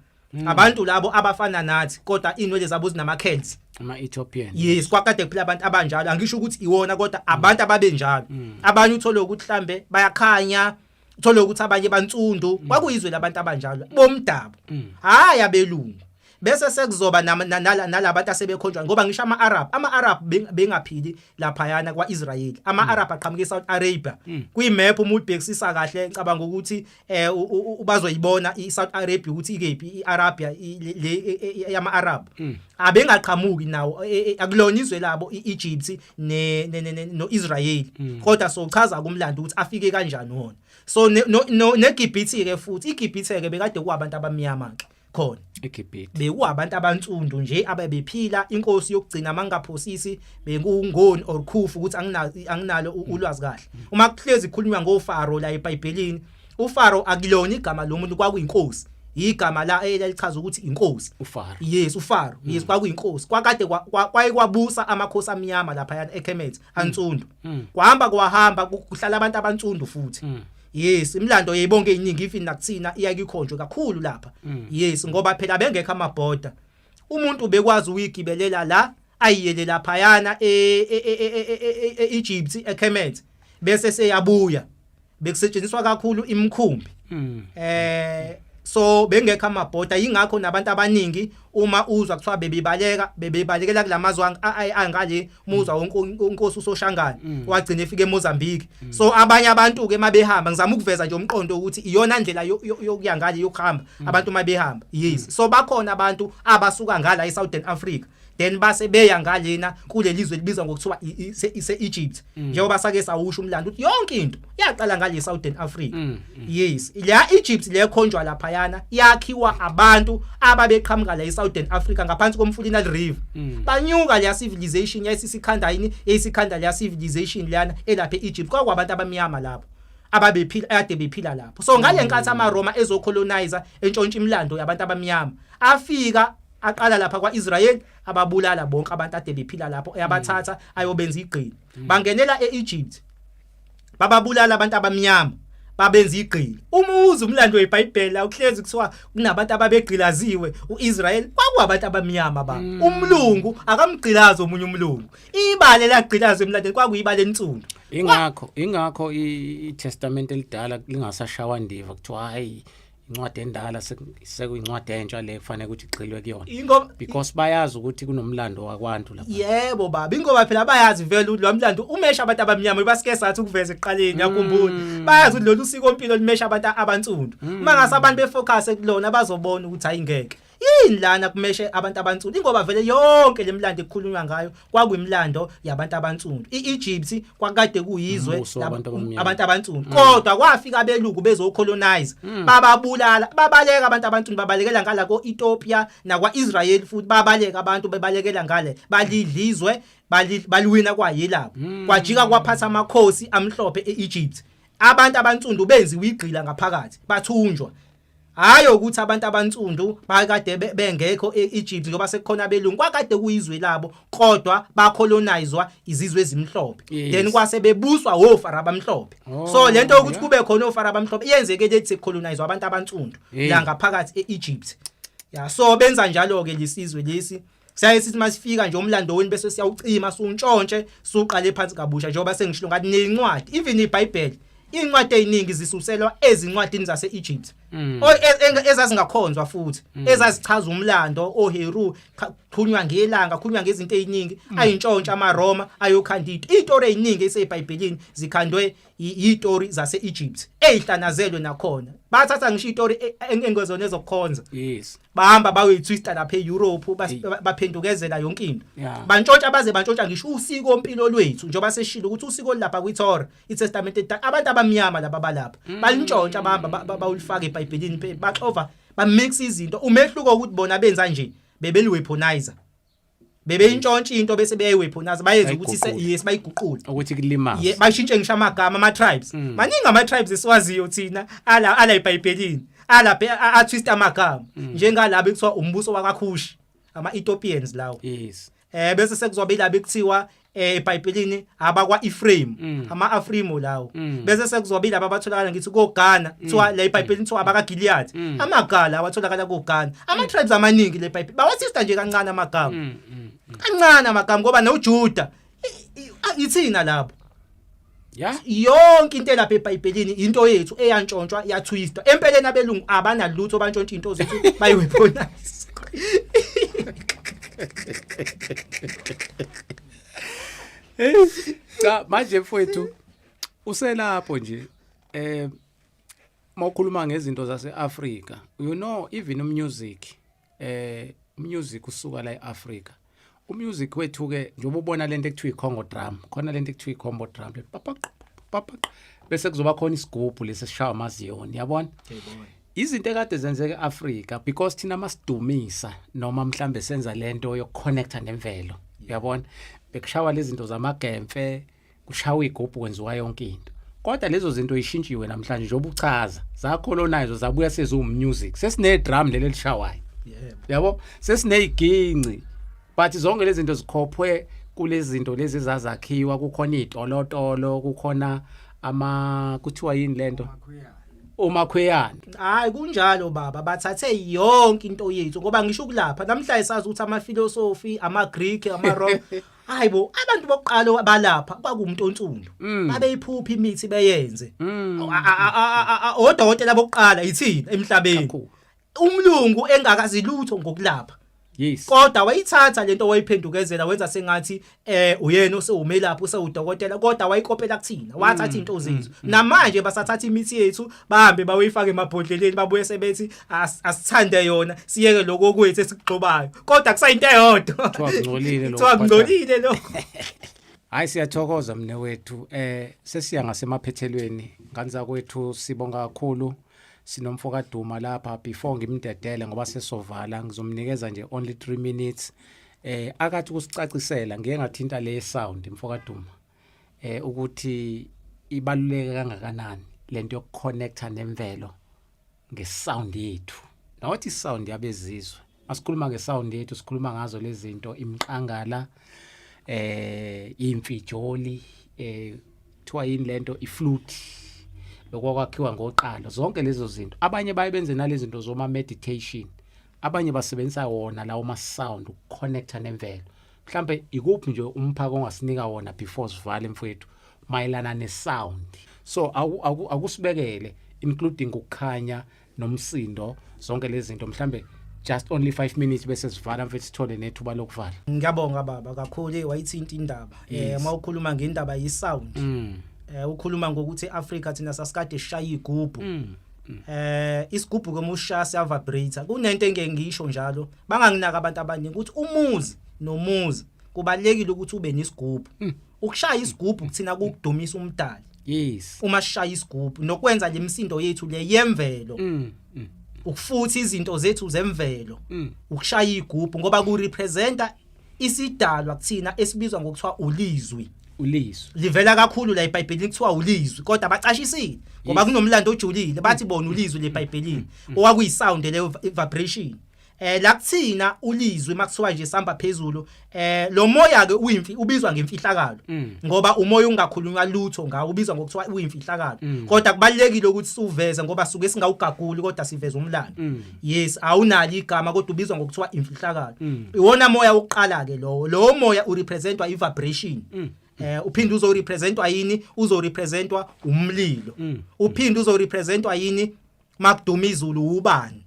abantu labo abafana nathi kodwa inwele zabo zinama curls. Ama Ethiopian. Yes, kwakade kuphila abantu abanjalo. Angisho ukuthi iwona, kodwa abantu ababenjalo. Abanye uthole ukuthi mhlambe bayakhanya, uthole ukuthi abanye bantsundu. Kwakuyizwe labantu abanjalo bomdabu, hayi abelungu. Bese sekuzoba nalabantu asebekhonjwa, ngoba ngisho ama-Arab bengaphili laphayana kwa-Israel. Ama-Arab aqhamuka eSouth Arabia. Kwi-map uma uyibhekisisa kahle, ngicabanga ukuthi bazoyibona i-South Arabia ukuthi ikephi, i-Arabia le yama-Arab. Abengaqhamuki nawo, akulona izwe labo i-Egypt ne no-Israel, kodwa sochaza kumlando ukuthi afike kanjani wona. So neGibhithe ke futhi, iGibhithe ke bekade kuwabantu abamnyama ke khona. eGibhithe. Bekuwabantu abantsundu nje abebephila. Inkosi yokugcina, mangaphosisi, bekungoni or Khufu, ukuthi anginalo ulwazi kahle. Uma kuhlezi kukhulunywa ngoFaro la eBhayibhelini, uFaro akulona igama lomuntu, kwakuyinkosi, igama la elalichaza ukuthi inkosi. uFaro. Yes, uFaro, yes, kwakuyinkosi. Kwakade kwaye kwabusa amakhosi amnyama lapha eKemet antsundu. Kwahamba kwahamba kuhlala abantu abantsundu futhi. Yes, imilando yayibonke iningi, even nakuthina iyakikhonjwe kakhulu lapha. Yes, ngoba phela bengekho amabhoda, umuntu bekwazi ukuyigibelela la ayiyele laphayana e-Egypt eKemet, bese seyabuya. Bekusetshenziswa kakhulu imikhumbi. So bengekho amabhoda, ingakho nabantu abaningi uma uzwa kuthiwa bebebaleka, bebebalekela kulamazwe angale. Muzwa wonke unkosi uSoshangane wagcina efika eMozambique. So abanye abantu ke mabehamba, ngizama ukuveza nje umqondo ukuthi iyona ndlela yokuya ngale, yokuhamba abantu mabehamba. Yes, so bakhona abantu abasuka ngala eSouthern Africa, then base beya ngalena kulelizwe libizwa ngokuthiwa ise Egypt, njengoba sake sawusho umlando ukuthi yonke into yaqala ngale Southern Africa. Yes, la Egypt le khonjwa lapha. laphayana yakhiwa abantu ababeqhamuka la eSouthern Africa ngaphansi komfula iNile River. Banyuka leya civilization yayisikhanda yini, yayisikhanda leya civilization leyana elapha eEgypt. Kwakwabantu abamnyama lapho ababephila, ade bephila lapho. So ngale nkathi amaRoma ezocolonizer entshontsha imilando yabantu abamnyama, afika aqala lapha kwaIsrael, ababulala bonke abantu ade bephila lapho, eyabathatha ayobenza igqila. Bangenela eEgypt, bababulala abantu abamnyama, babenza igqila. Umuzi umlando weBhayibheli awuhlezi kuthiwa kunabantu ababegqilaziwe uIsrael, kwakuwabantu abamnyama ba. Umlungu akamgqilazi omunye umlungu. Ibale lagqilazwa emlandweni kwakuyibale ensundu. Ingakho iTestament elidala lingasashawa ndiva, kuthiwa hayi, incwadi endala, sekuyincwadi entsha le kufanele ukuthi igxilwe kuyona. Ingoba because bayazi ukuthi kunomlando wakwantu lapha. Yebo baba, ingoba phela bayazi vele ukuthi lo mlando umesha abantu abamnyama, basike sathi ukuveza ekuqaleni, yakhumbula. Bayazi ukuthi lolu siko impilo limesha abantu abansundu. Uma ngase abantu befocus kulona bazobona ukuthi ayingeke. Yini lana kumeshe abantu abansundu? Ingoba vele yonke lemilando ekukhulunywa ngayo kwakuyimilando yabantu abansundu. IEgypt kwakade kuyizwe Umbuso wabantu abamnyama. Abantu abansundu. Kodwa kwafika abelungu bezocolonize, bababulala, babaleka abantu abansundu, babalekela ngala ko-Ethiopia nakwa-Israel futhi babaleka abantu bebalekela ngale, balidlizwe baliwina kwayilapho. Kwajika kwaphatha amakhosi amhlophe eEgypt. Abantu abansundu benziwa igqila ngaphakathi, bathunjwa. Hayi ukuthi abantu abansundu bakade bengekho eEgypt ngoba sekukhona abelungu, kwakade kuyizwe labo, kodwa bacolonizwa izizwe ezimhlophe. Then kwase bebuswa ofara abamhlophe. So lento yokuthi kube khona ofara abamhlophe iyenzeke lethi sekucolonizwa abantu abansundu la ngaphakathi eEgypt. Ya, so benza njalo ke lesizwe lesi. Siyaye sithi masifika nje umlando weni bese siyawucima, suntshontshe, suqale phansi kabusha. Njengoba sengishilo ngathi nencwadi, even iBhayibheli, incwadi eziningi zisuselwa ezincwadini zase-Egypt ezazingakhonzwa futhi ezazichaza umlando oHeru, khulunywa ngelanga, khulunywa ngezinto eziningi. Ayintshontsha amaRoma ayokhanda into, izitori eziningi eseBhayibhelini zikhandwe izitori zase-Egypt ezihlanazelwe nakhona. Bathatha ngisho izitori engezona ezokukhonza, bahamba bayoyitwista lapha eEurope, baphendukezela yonke into. Bantshontsha baze bantshontsha ngisho usiko mpilo lwethu, njengoba seshilo ukuthi usiko lapha kwiTorah, iTestament elidala, abantu abamnyama laba balapha balintshontsha, bahamba bawulifaka eBhayibhelini, baxova, bamix izinto. Umehluko ukuthi bona benza nje bebeliweaponizer, bebeyintshontsha into bese beyayiweaponize, bayenza ukuthi Bayiguqule. Yes, bayiguqule ukuthi kulimaze. Ye, bashintshe ngisho amagama ama tribes. Maningi ama tribes esiwaziyo thina ala eBhayibhelini ala a twist amagama, njengalabo ekuthiwa umbuso wakaKhushi, ama Ethiopians lawo. Bese sekuzoba ilabo ekuthiwa eBhayibhelini abakwa Ephraim, ama Afrimo lawo. Bese sekuzoba ilabo abatholakala ngithi ko Ghana, kuthiwa la eBhayibhelini kuthiwa abaka Gilead, amagala awatholakala ko Ghana. Ama tribes amaningi le eBhayibheli bawasista nje kancane amagama, kancane amagama, ngoba noJuda ithina labo. Yonke into elapha eBhayibhelini into yethu eyantshontshwa, yatwistwa. Empeleni abelungu abanalutho, bantshontsha into zethu, bayiweaponize. Cha, manje mfowethu uselapho nje, mawukhuluma ngezinto zase-Afrika, you know, even umusic, umusic usuka la eAfrika. Umusic wethu ke, njengoba ubona lento ekuthiwa iCongo drum, khona lento ekuthiwa iCongo drum le papaqo papaqo, bese kuzoba khona isigubhu lesi esishaya amaziyoni, yabona izinto ekade zenzeka eAfrika, because thina masidumisa noma mhlambe senza lento yokuconnecta nemvelo, uyabona, bekushawa lezi zinto zamagemfe, kushawa igubhu, kwenziwa yonke into. Kodwa lezo zinto ishintshiwe namhlanje, njengoba uchaza, zacolonize, zabuya seziwu music, sesine drum leli elishawayo. Yabo, sesineyiginci, but zonke lezi zinto zikhophwe kulezi zinto lezi ezazakhiwa. Kukhona izitolotolo, kukhona ama, kuthiwa yini lento, umakhweyana. Hayi, kunjalo baba, bathathe yonke into yethu, ngoba ngisho ukulapha namhlanje sazi ukuthi ama-philosophy, ama-Greek, ama-Rome, hayi bo, abantu bokuqala balapha kwakuwumuntu onsundu, babeyiphupha imithi beyenze. Odokotela bokuqala yithina emhlabeni. Kakhulu. Umlungu engakazi lutho ngokulapha, kodwa wayithatha lento, wayiphendukezela, wenza sengathi uyena osewumelaphi, usewudokotela, kodwa wayikopela kuthina, wathatha into zethu. Namanje basathatha imithi yethu, bahambe bayoyifaka emabhodleleni, babuye sebethi asithande yona, siyeke lokho kwethu esikugxobayo, kodwa kusayinto eyodwa. Kuthiwa kungcolile lokho. Kuthiwa kungcolile lokho. Hayi, siyathokoza mne wethu. Sesiya ngasemaphethelweni, nganza kwethu, sibonga kakhulu. Sinomfo kaDuma lapha. Before ngimdedele, ngoba sesovala, ngizomnikeza nje only 3 minutes akathi kusicacisela. Ngike ngathinta le sound, mfo kaDuma, ukuthi ibaluleke kangakanani lento yokuconnecta nemvelo ngesound yethu, not isound yabezizwe. Asikhuluma ngesound yethu, sikhuluma ngazo lezi zinto, imqangala, imfijoli, kuthiwa yini lento, iflute, lokwakhiwa ngoqalo, zonke lezo zinto. Abanye baye benze nalezi zinto zoma meditation, abanye basebenzisa wona lawo ma sound ukuconnecta nemvelo. Mhlambe ikuphi nje umphako ongasinika wona before sivale, mfowethu, mayelana nesound? So akusibekele, including ukukhanya nomsindo, zonke lezi zinto. Mhlambe just only 5 minutes bese sivala, mfethu, sithole nethuba lokuvala. Ngiyabonga baba kakhulu, wayithinta indaba. Mawukhuluma ngendaba ye-sound, ukhuluma ngokuthi eAfrica thina sasikade sishaya igubhu. Isigubhu ke mushaya siya vibrate. Kunento engeke ngisho njalo, banganginaka abantu abaningi, ukuthi umuzi nomuzi kubalekile ukuthi ube nesigubhu. Ukushaya isigubhu kuthina kukudumisa umdali. Uma sishaya isigubhu nokwenza lemisindo yethu le yemvelo, ukufuthi izinto zethu zemvelo, ukushaya igubhu, ngoba ku representa isidalwa kuthina esibizwa ngokuthiwa ulizwi. Ulizwi. Livela kakhulu la eBhayibhelini, kuthiwa ulizwi, kodwa bacashisile ngoba kunomlando ojulile. Bathi bona ulizwi leBhayibhelini owakuyisound leyo, vibration. La kuthina ulizwi makuthiwa nje samba phezulu, lo moya ke uyimfi, ubizwa ngemfihlakalo, ngoba umoya ungakhulunywa lutho ngawo, ubizwa ngokuthiwa uyimfihlakalo. Kodwa kubalekile ukuthi siuveze ngoba suke singawugaguli, kodwa siveza umlando. Yes, awunalo igama, kodwa ubizwa ngokuthiwa imfihlakalo. Iwona moya wokuqala ke lowo. Lowo moya urepresentwa i-vibration. Uphinde uzorepresentwa yini? Uzorepresentwa umlilo. Uphinde uzorepresentwa yini? Makuduma izulu, ubani?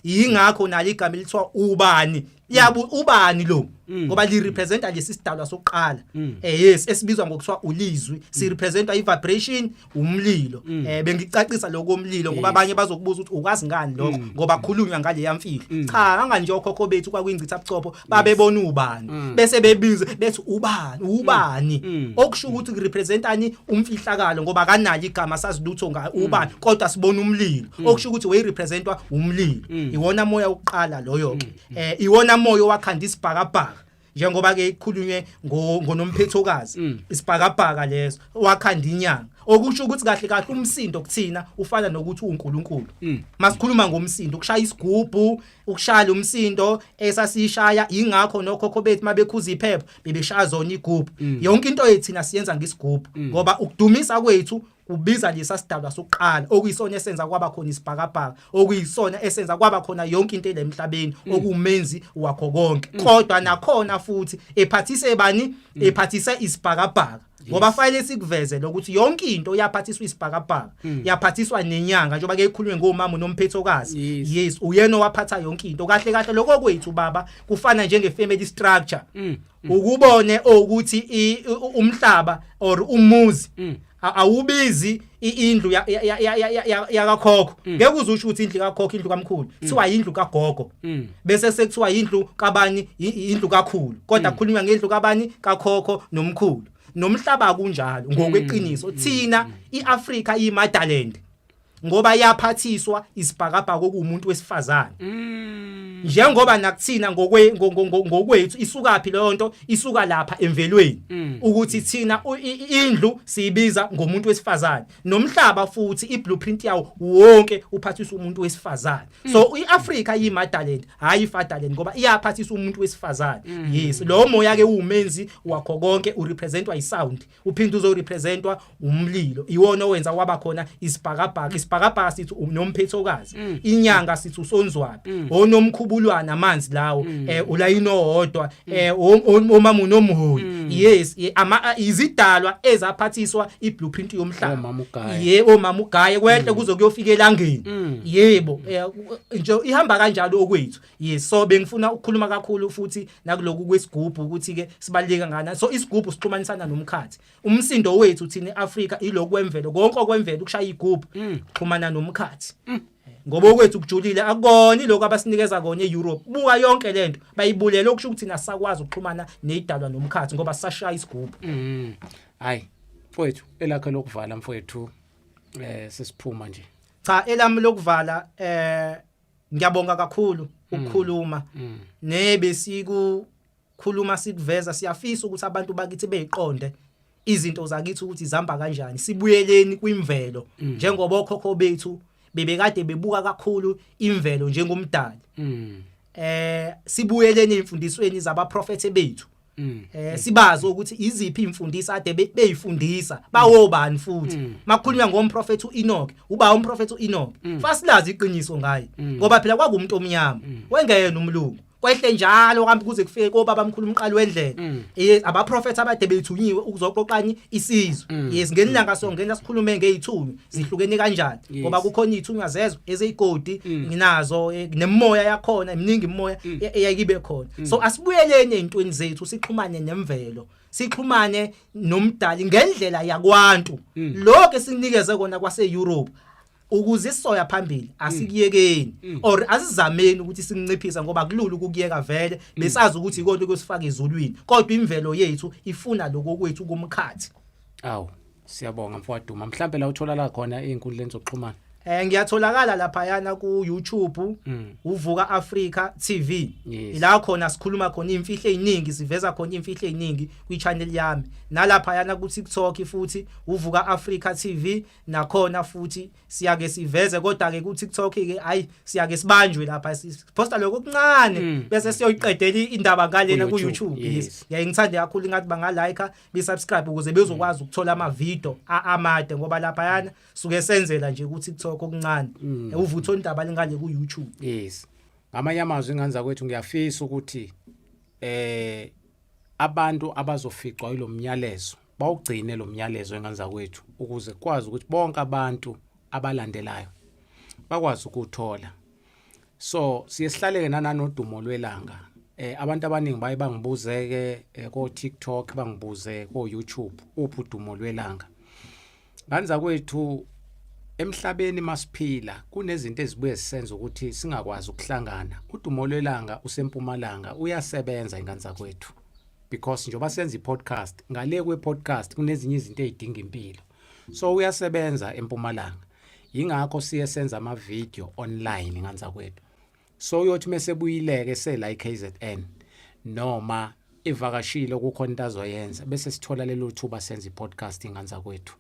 Yingakho nalo igama elithiwa ubani, yabu ubani lo, ngoba li representa lesi sidalwa sokuqala, yes, esibizwa ngokuthiwa ulizwi. Si representa i-vibration, umlilo. Bengicacisa lokho komlilo ngoba abanye bazokubuza ukuthi ukwazi ngani lokho, ngoba khulunywa ngale yamfihlo. Cha, kanganje okhokho bethu kwakuyingcitha buchopho, babebona ubani bese bebize bethi ubani, ubani, okusho ukuthi kurepresentani umfihlakalo, ngoba kanalo igama, sazi lutho ngayo ubani, kodwa sibona umlilo, okusho ukuthi wayirepresentwa umlilo. Iwona moya wokuqala loyo ke. Iwona moya owakhanda isibhakabhaka, njengoba ke ikhulunywe ngonomphethokazi, isibhakabhaka leso, wakhanda inyanga, okusho ukuthi kahle kahle umsindo kuthina ufana nokuthi uNkulunkulu. Masikhuluma ngomsindo, ukushaya isigubhu, ukushaya umsindo esasishaya, ingakho nokhokho bethu mabekhuza iphepha bebeshaya zona igubhu. Yonke into yethina siyenza ngesigubhu, ngoba ukudumisa kwethu kubiza lesa sidalwa sokuqala, okuyisona esenza kwaba khona isibhakabhaka, okuyisona esenza kwaba khona yonke into elemhlabeni, okumenzi wakho konke. Kodwa nakhona futhi ephathise bani? Ephathise isibhakabhaka, ngoba fanele sikuveze lokuthi yonke into yaphathiswa isibhakabhaka, yaphathiswa nenyanga, njengoba ke ikhulunywe ngomama unomphethokazi. Yes, uyena owaphatha yonke into kahle kahle. Lokho kwethu baba kufana njenge family structure, ukubone ukuthi umhlaba or umuzi awubizi indlu yakakhokho. Ngeke uzusho ukuthi indlu kakhokho, indlu kamkhulu, kuthiwa indlu kagogo, bese sekuthiwa indlu kabani, indlu kakhulu, kodwa kukhulunywa ngendlu kabani? Kakhokho nomkhulu. Nomhlaba kunjalo ngokweqiniso. Thina iAfrika iMotherland, ngoba yaphathiswa isibhakabhaka okuwumuntu wesifazane. Njengoba nakuthina ngokwethu isukapi leyo nto? Isuka lapha emvelweni, ukuthi thina indlu siyibiza ngomuntu wesifazane, nomhlaba futhi iblueprint yawo wonke uphathiswa umuntu wesifazane. So iAfrica yiMotherland, hayi iFatherland, ngoba iyaphathiswa umuntu wesifazane. Yes, lo moya ke uwumenzi wakho konke, urepresentwa isound, uphinde uzorepresentwa umlilo, iwona owenza kwaba khona isibhakabhaka. Isibhakabhaka sithi unomphethokazi, inyanga sithi usonzwabi, onomkhubulwana amanzi lawo, ulayini owodwa, omama unomholi. Yes, ama izidalwa ezaphathiswa iblueprint yomhlaba. Omama uGaye. Ye, omama uGaye, kwehle kuze kuyofika elangeni. Yebo, nje ihamba kanjalo okwethu. Yes, so bengifuna ukukhuluma kakhulu futhi nakuloku kwesigubhu, ukuthi ke sibaluleke ngana. So isigubhu sixhumanisana nomkhathi. Umsindo wethu thina eAfrika ilokwemvelo, konke okwemvelo, ukushaya igubhu, xhumana nomkhathi, ngoba okwethu kujulile, akukona lokho abasinikeza kona eEurope. Buka yonke lento bayibulela, okusho ukuthi thina sakwazi ukuxhumana nezidalwa nomkhathi ngoba sashaya isigubhu. Hayi mfowethu, elakhe lokuvala mfowethu, sesiphuma nje. Cha, elami lokuvala, ngiyabonga kakhulu ukukhuluma nebe sikukhuluma, sikuveza. Siyafisa ukuthi abantu bakithi beyiqonde izinto zakithi ukuthi zihamba kanjani. Sibuyeleni kwimvelo njengoba okhokho bethu bebekade bebuka kakhulu imvelo njengomdali. Sibuyeleni emfundisweni zabaprofethe bethu. Sibazi ukuthi iziphi imfundiso ade beyifundisa, bawobani futhi. Makukhulunywa ngomprofethi uEnoch, uba umprofethi uEnoch, fasilazi iqiniso ngaye, ngoba phela kwakumuntu omnyama, wengeyena umlungu. Kwehle njalo kambe kuze kufike kobaba mkhulu umqali wendlela. Yes, abaprofethi abade bethunyiwe ukuzoqoqani isizwe. Yes, ngenilanga songena sikhulume ngezithunywa zihlukene kanjani, ngoba kukhona izithunywa zezwe ezeyigodi, nginazo nemoya yakhona, iminingi imoya eyayibe khona. So asibuyeleni ezintweni zethu, sixhumane nemvelo, sixhumane nomdali ngendlela yakwantu. Lokho esinikeze kona kwase Europe ukuze sisoya phambili, asikuyekeni or asizameni ukuthi sinciphise, ngoba kulula ukukuyeka vele, besazi ukuthi ikonto kusifaka ezulwini, kodwa imvelo yethu ifuna lokho kwethu kumkhathi. Awu, siyabonga mfowethu. Mhlambe la uthola la khona einkundleni zokuxhumana? Ngiyatholakala lapha yana ku YouTube, uVuka Africa TV. Ila khona sikhuluma khona imfihlo eziningi, siveza khona imfihlo eziningi kwi channel yami. Nalapha yana ku TikTok futhi, uVuka Africa TV nakhona futhi siyake siveze, kodwa ke ku TikTok ke hayi, siyake sibanjwe lapha, siposta lokho okuncane bese siyoyiqedela indaba ngalena ku ku-YouTube, YouTube. Yes. Yaye ngithande kakhulu ngathi banga like, be subscribe ukuze bezokwazi ukuthola ama video amade, ngoba lapha yana suke senzela nje ku TikTok okuncane, uvutho indaba lingale ku YouTube. Yes, ngamanye amazwi, ingane zakwethu, ngiyafisa ukuthi abantu abazoficwa yilomnyalezo bawugcine lo myalezo, ingane zakwethu, ukuze kwazi ukuthi bonke abantu abalandelayo bakwazi ukuthola. So siye sihlaleke nananodumo lwelanga. Abantu abaningi baye bangibuzeke ko TikTok, bangibuze ko YouTube, uphi udumo lwelanga? Ngane zakwethu, emhlabeni masiphila kunezinto ezibuye zisenza ukuthi singakwazi ukuhlangana. Udumo lwelanga usempumalanga, uyasebenza, ingane zakwethu, because njengoba senza i-podcast, ngale kwe-podcast kunezinye izinto ezidinga impilo. So uyasebenza empumalanga, yingakho siye senza ama-video online, ngane zakwethu. So uyothi mase buyileke sela iKZN noma ivakashile, kukhona into azoyenza, bese sithola lelo thuba senza i-podcast, ingane zakwethu.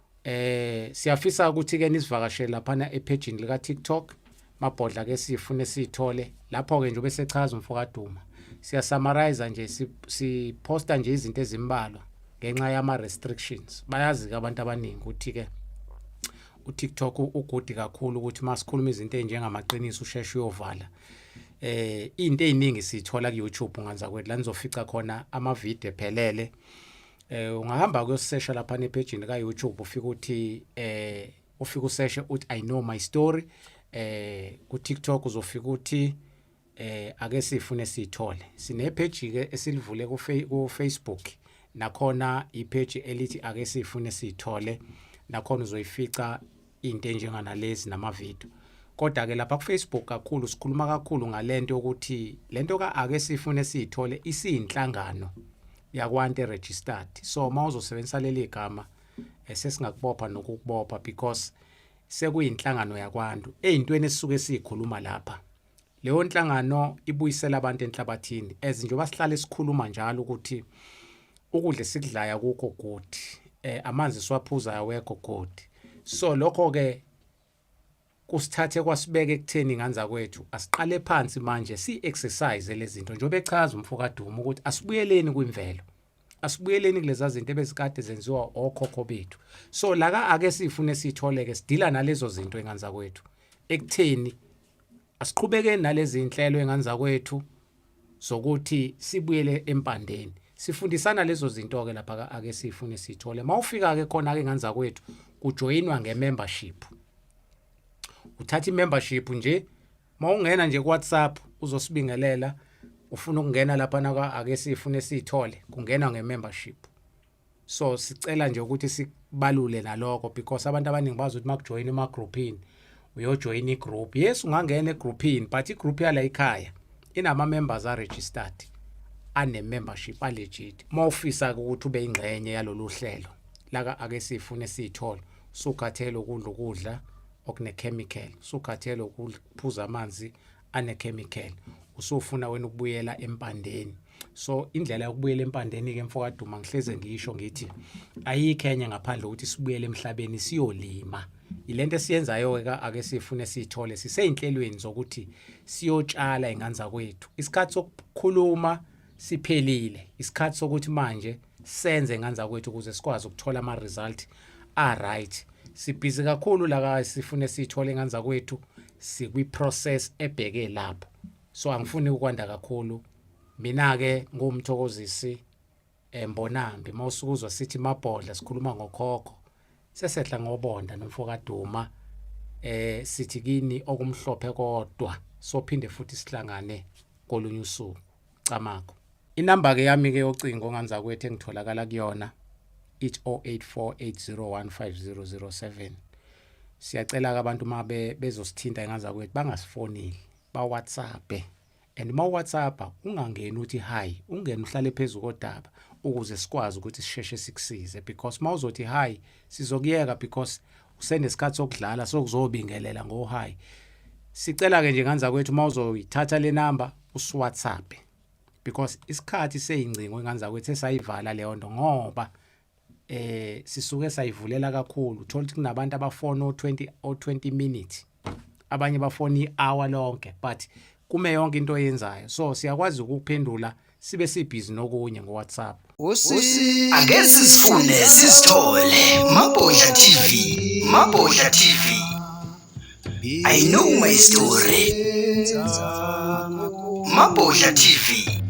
Siyafisa ukuthi ke nisivakashele lapha epage lika TikTok, Mabhodla ke sifune sithole. Lapho ke nje bese chaza umfokaduma, siya summarize nje, si posta nje izinto ezimbalwa ngenxa yama restrictions. Bayazi ke abantu abaningi ukuthi ke uTikTok ugudi kakhulu ukuthi masikhuluma izinto ezinjengamaqiniso usheshe uyovala. Into eziningi sithola ku YouTube, ngane zakwethu, la nizofica khona ama video ephelele. Ungahamba kuyosesha lapha nepage ka YouTube, ufika uthi ufika useshe uthi "I know my story". Ku TikTok uzofika uthi ake sifune sithole. Sine page ke esilivule ku Facebook nakhona, ipage elithi ake sifune sithole, nakhona uzoyifica into enjenganalezi nama video. Kodwa ke lapha ku Facebook kakhulu sikhuluma kakhulu ngalento yokuthi lento ka ake sifune sithole isiyinhlangano yakwantu registered. So mawuzosebenzisa leli gama sesingakubopha nokukubopha, because sekuyinhlangano yakwantu. Eyintweni esisuke sikhuluma lapha, leyo nhlangano ibuyisela abantu enhlabathini, as njengoba sihlale sikhuluma njalo ukuthi ukudla esikudlaya kukho good, amanzi siwaphuzayo awekho good. So lokho ke kusithathe kwasibeka ekutheni, ngane zakwethu, asiqale phansi manje si exercise lezi zinto njengoba echaza umfokaduma ukuthi asibuyeleni kwimvelo, asibuyeleni kuleza zinto ebezikade zenziwa okhokho bethu. So la ka ake sifune sitholeke sidila nalezo zinto, engane zakwethu, ekutheni asiqhubekeni nalezi inhlelo, engane zakwethu, zokuthi sibuyele empandeni. Sifundisana lezo zinto ke lapha ake sifune sithole. Mawufika ke khona ke, ngane zakwethu, kujoyinwa ngemembership. Uthatha imembership nje, mawungena nje ku WhatsApp uzosibingelela, ufuna ukungena lapha naka ake sifune sithole, kungena ngemembership. So sicela nje ukuthi sikubalule nalokho, because abantu abaningi bazi ukuthi makujoyina emagroupini uyojoyina igroup. Yes, ungangena egroupini, but igroup yala ekhaya inama members a registered, ane membership a legit. Mawufisa ukuthi ube ingxenye yalolu hlelo laka ake sifune sithole, sukhathele ukudla ukudla. okune-chemical, usukhathele ukuphuza amanzi ane-chemical, usufuna wena ukubuyela empandeni. So indlela yokubuyela empandeni ke mfokaDuma, ngihleze ngisho ngithi ayikho enye ngaphandle ukuthi sibuyele emhlabeni siyolima. Ilento esiyenzayo ke ake sifune sithole, siseyinhlelweni zokuthi siyotshala ingane zakwethu. Isikhathi sokukhuluma siphelile, isikhathi sokuthi manje senze ingane zakwethu ukuze sikwazi ukuthola ama result a right. Sibhizi kakhulu la, sifune sithole ingane zakwethu, sikwi process ebheke lapho. So angifuni ukwanda kakhulu. Mina ke ngumthokozisi Mbonambi, mawusukuzwa sithi Mabhodla sikhuluma ngokhokho, sesehla ngobonda nomfokaDuma. Sithi kini okumhlophe kodwa sophinde futhi sihlangane kolunye usuku. Camakho. Inamba ke yami ke yocingo nganza kwethu engitholakala kuyona ithi 0848015007. Siyacela ke abantu mabe bezosithinta nganza kwethu bangasifoneli, ba WhatsApp. And ma WhatsApp ungangeni uthi hi, ungene uhlale phezulu kodaba ukuze sikwazi ukuthi sisheshe sikusize, because mawuzothi hi sizokuyeka, because usenesikhathi sokudlala sokuzobingelela ngo hi. Sicela ke nje nganza kwethu mawuzoyithatha le number usiWhatsApp, because isikhathi seyingcingo enganza kwethu esayivala leyo nto, ngoba sisuke sayivulela kakhulu. Uthola ukuthi kunabantu abafona o20 o20 minutes, abanye bafona ihour lonke, but kume yonke into oyenzayo. So siyakwazi ukuphendula sibe sibhizi nokunye ngoWhatsApp. Ake sizifune sizithole. Mabhodla TV, Mabhodla TV. I know my story. Mabhodla TV.